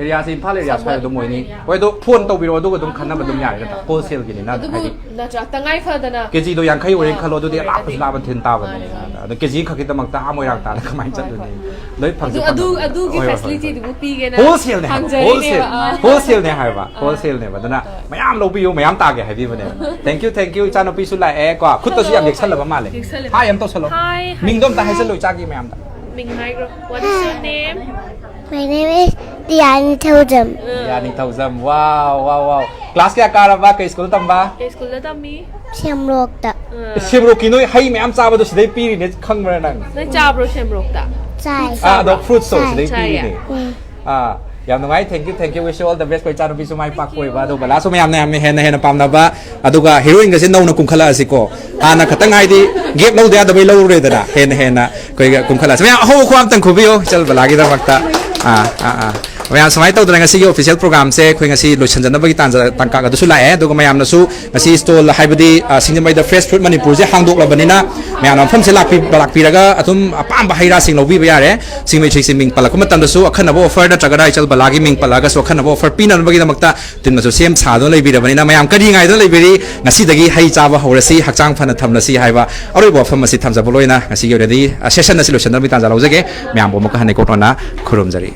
Areaꯁꯦ Imphal area ꯁ꯭ꯋꯥꯏꯗ ꯑꯗꯨꯝ ꯑꯣꯏꯅꯤ꯫ ꯍꯣꯏ, ꯑꯗꯣ phone ꯇꯧꯕꯤꯔꯛꯑꯣ, ꯑꯗꯨꯒ ꯑꯗꯨꯝ ꯈꯟꯅꯕ ꯑꯗꯨꯝ ꯌꯥꯔꯦ ꯅꯠꯇ꯭ꯔꯥ? Wholesaleꯒꯤꯅꯤꯅ ꯑꯗꯨꯕꯨ ꯍꯥꯏꯗꯤ ꯅꯠꯇ꯭ꯔꯥ, ꯇꯉꯥꯏ ꯐꯗꯅ KGꯗꯣ ꯌꯥꯡꯈꯩ ꯑꯣꯏꯔꯦꯅ ꯑꯥ, ꯈꯜꯂꯣ, ꯑꯗꯨꯗꯤ ꯑꯣꯏꯔꯦ, ꯑꯔꯥꯞꯄꯁꯨ ꯑꯗꯩ ꯂꯥꯞꯄ ꯊꯤꯟ ꯇꯥꯕꯅꯤ꯫ ꯃꯥꯅꯦ, ꯃꯥꯅꯦ꯫ ꯑꯗꯣ KG ꯈꯛꯀꯤꯗꯃꯛꯇ ꯑꯥ ꯃꯣꯏꯔꯥꯡ ꯇꯥꯅ ꯀꯃꯥꯏꯅ ꯍꯣꯏ, ꯆꯠꯂꯨꯅꯤ? ꯍꯣꯏ꯫ ꯂꯣꯏ ꯐꯪꯁꯨ ꯑꯗꯨ, ꯐꯪꯉꯝꯃꯣꯏ꯫ ꯑꯗꯨ, ꯑꯗꯨꯒꯤ ꯍꯣꯏ, ꯍꯣꯏ, ꯍꯣꯏ, ꯍꯣꯏ꯫ Facilityꯗꯨꯕꯨ ꯄꯤꯒꯦꯅ Wholesaleꯅꯦ ꯍꯥꯏꯕ, ꯍꯥꯡꯖꯔꯤꯅꯦꯕ꯫ Wholesale꯫ ꯑꯥ꯫ Wholesaleꯅꯦ ꯍꯥꯏꯕ, ꯑꯥ꯫ Wholesaleꯅꯦꯕ꯫ ꯑꯗꯨꯅ ꯍꯣꯏ꯫ ꯃꯌꯥꯝ ꯂꯧꯕꯤꯌꯨ, ꯃꯌꯥꯝ ꯇꯥꯒꯦ ꯍꯥꯏꯕꯤꯕꯅꯦꯕ꯫ Thank you, thank you, ꯏꯆꯥꯅꯨꯄꯤꯁꯨ ꯂꯥꯛꯑꯦ ꯀꯣ꯫ ꯈꯨꯠꯇꯁꯨ ꯌꯥꯝ ꯌꯦꯛꯁꯜꯂꯕ ꯃꯥꯜꯂꯦ꯫ ꯌꯦꯛꯁꯜꯂꯦ꯫ Hi ꯑꯝ ꯇꯧꯁꯜꯂꯣ꯫ Hi, hi꯫ ꯃꯤꯡꯗꯣ ꯑꯝꯇ ꯍꯥꯏꯖꯜꯂꯣ ꯏꯆꯥꯒꯤ ꯃꯌꯥꯝꯗ꯫ ꯃꯤꯡ ꯍꯥꯏꯈ꯭ꯔꯣ꯫ What is your name? My name is Diani Thoujam. ꯌꯥꯅꯤ ꯊꯧꯖꯝ꯫ Wow, wow, wow. Class ꯀꯌꯥ ꯀꯥꯔꯕ? ꯀꯩ school ꯇꯝꯕ? ꯀꯩ schoolꯗ ꯇꯝꯃꯤ? ꯁꯦꯝꯔꯣꯛꯇ꯫ ꯑꯥ꯫ ꯁꯦꯝꯔꯣꯛꯀꯤ ꯅꯣꯏ ꯍꯩ ꯃꯌꯥꯝ ꯆꯥꯕꯗꯣ ꯁꯤꯗꯩ ꯄꯤꯔꯤꯅꯦ, ꯈꯪꯕ꯭ꯔꯥ ꯅꯪ? ꯅꯪ ꯆꯥꯕ꯭ꯔꯣ ꯁꯦꯝꯔꯣꯛꯇ? ꯆꯥꯏ꯫ ꯑꯥ, ꯑꯗꯣ fruitsꯇꯣ ꯆꯥꯏ꯫ ꯁꯤꯗꯩ ꯆꯥꯏꯌꯦ꯫ ꯄꯤꯔꯤꯅꯦ꯫ ꯎꯝ꯫ ꯑꯥ, ꯌꯥꯝ ꯅꯨꯡꯉꯥꯏ꯫ Thank you, thank you. Wish you all the best. ꯑꯩꯈꯣꯏ ꯏꯆꯥꯅꯨꯄꯤꯁꯨ ꯃꯥꯏ ꯄꯥꯛꯄ ꯑꯣꯏꯕ, ꯑꯗꯨꯒ ꯕꯂꯥꯁꯨ ꯃꯌꯥꯝꯅ ꯌꯥꯝꯅ ꯍꯦꯟꯅ ꯍꯦꯟꯅ ꯄꯥꯝꯅꯕ, ꯑꯗꯨꯒ heroineꯒꯁꯦ ꯅꯧꯅ ꯀꯨꯝꯈꯠꯂꯛꯑꯁꯤꯀꯣ꯫ ꯍꯥꯟꯅ ꯈꯇꯪ ꯍꯥꯏꯗꯤ gap ꯂꯧꯗ ꯌꯥꯗꯕꯩ ꯂꯧꯔꯨꯔꯦꯗꯅ, ꯍꯦꯟꯅ ꯍꯦꯟꯅ ꯑꯩꯈꯣꯏꯒ ꯀꯨꯝꯈꯠꯂꯛꯑꯁꯤ꯫ ꯃꯌꯥꯝ ꯑꯍꯧꯕ ꯈꯨꯕꯥꯛ ꯑꯝꯇꯪ ꯈꯨꯕꯤꯌꯨ ꯏꯆꯜ ꯕꯂꯥꯒꯤꯗꯃꯛꯇ꯫ ꯑꯥ, ꯑꯥ, ꯑꯥ꯫ ꯃꯌꯥꯝ ꯁꯨꯃꯥꯏꯅ ꯇꯧꯗꯅ ꯉꯁꯤꯒꯤ official programꯁꯦ ꯑꯩꯈꯣꯏ ꯉꯁꯤ ꯂꯣꯏꯁꯤꯟꯖꯅꯕꯒꯤ ꯇꯥꯟꯖꯥ, ꯇꯥꯡꯀꯛ ꯑꯗꯨꯁꯨ ꯂꯥꯛꯑꯦ꯫ ꯑꯗꯨꯒ ꯃꯌꯥꯝꯅꯁꯨ ꯉꯁꯤ stall, ꯍꯥꯏꯕꯗꯤ, ꯑ, ꯁꯤꯡꯖꯃꯩꯗ Fresh Fruit ꯃꯅꯤꯄꯨꯔꯁꯦ ꯍꯥꯡꯗꯣꯛꯂꯕꯅꯤꯅ ꯃꯌꯥꯝꯅ ꯃꯐꯝꯁꯦ ꯂꯥꯛꯄꯤ-, ꯂꯥꯛꯄꯤꯔꯒ ꯑꯗꯨꯝ ꯑꯄꯥꯝꯕ ꯍꯩ ꯔꯥꯁꯤꯡ ꯂꯧꯕꯤꯕ ꯌꯥꯔꯦ꯫ ꯁꯤꯡꯖꯃꯩ ꯁꯤꯁꯤ ꯃꯤꯡ ꯄꯜꯂꯛꯄ ꯃꯇꯝꯗꯁꯨ ꯑꯈꯟꯅꯕ offer ꯅꯠꯇ꯭ꯔꯒꯅ ꯏꯆꯜ ꯕꯂꯥꯒꯤ ꯃꯤꯡ ꯄꯜꯂꯛꯑꯒꯁꯨ ꯑꯈꯟꯅꯕ offer ꯄꯤꯅꯅꯕꯒꯤꯗꯃꯛꯇ ꯇꯤꯝꯅꯁꯨ ꯁꯦꯝ ꯁꯥꯗꯨꯅ ꯂꯩꯕꯤꯔꯕꯅꯤꯅ ꯃꯌꯥꯝ ꯀꯔꯤ ꯉꯥꯏꯗꯨꯅ ꯂꯩꯕꯤꯔꯤ? ꯉꯁꯤꯗꯒꯤ ꯍꯩ ꯆꯥꯕ ꯍꯧꯔꯁꯤ, ꯍꯛꯆꯥꯡ ꯐꯅ ꯊꯝꯂꯁꯤ ꯍꯥꯏꯕ ꯑꯔꯣꯏꯕ ꯋꯥꯐꯝ ꯑꯁꯤ ꯊꯝꯖꯕ ꯂꯣꯏꯅ ꯉꯁꯤꯒꯤ ꯑꯣꯏꯅꯗꯤ, ꯑ, session ꯑꯁꯤ ꯂꯣꯏꯁꯤꯟꯅꯕꯒꯤ ꯇꯥꯟꯖꯥ ꯂꯧꯖꯒꯦ꯫ ꯃꯌꯥꯝꯕꯨ ꯑꯃꯨꯛꯀ ꯍꯟꯅ ꯏꯀꯣꯛ ꯇꯧꯅ ꯈꯨꯔꯨꯝꯖꯔꯤ꯫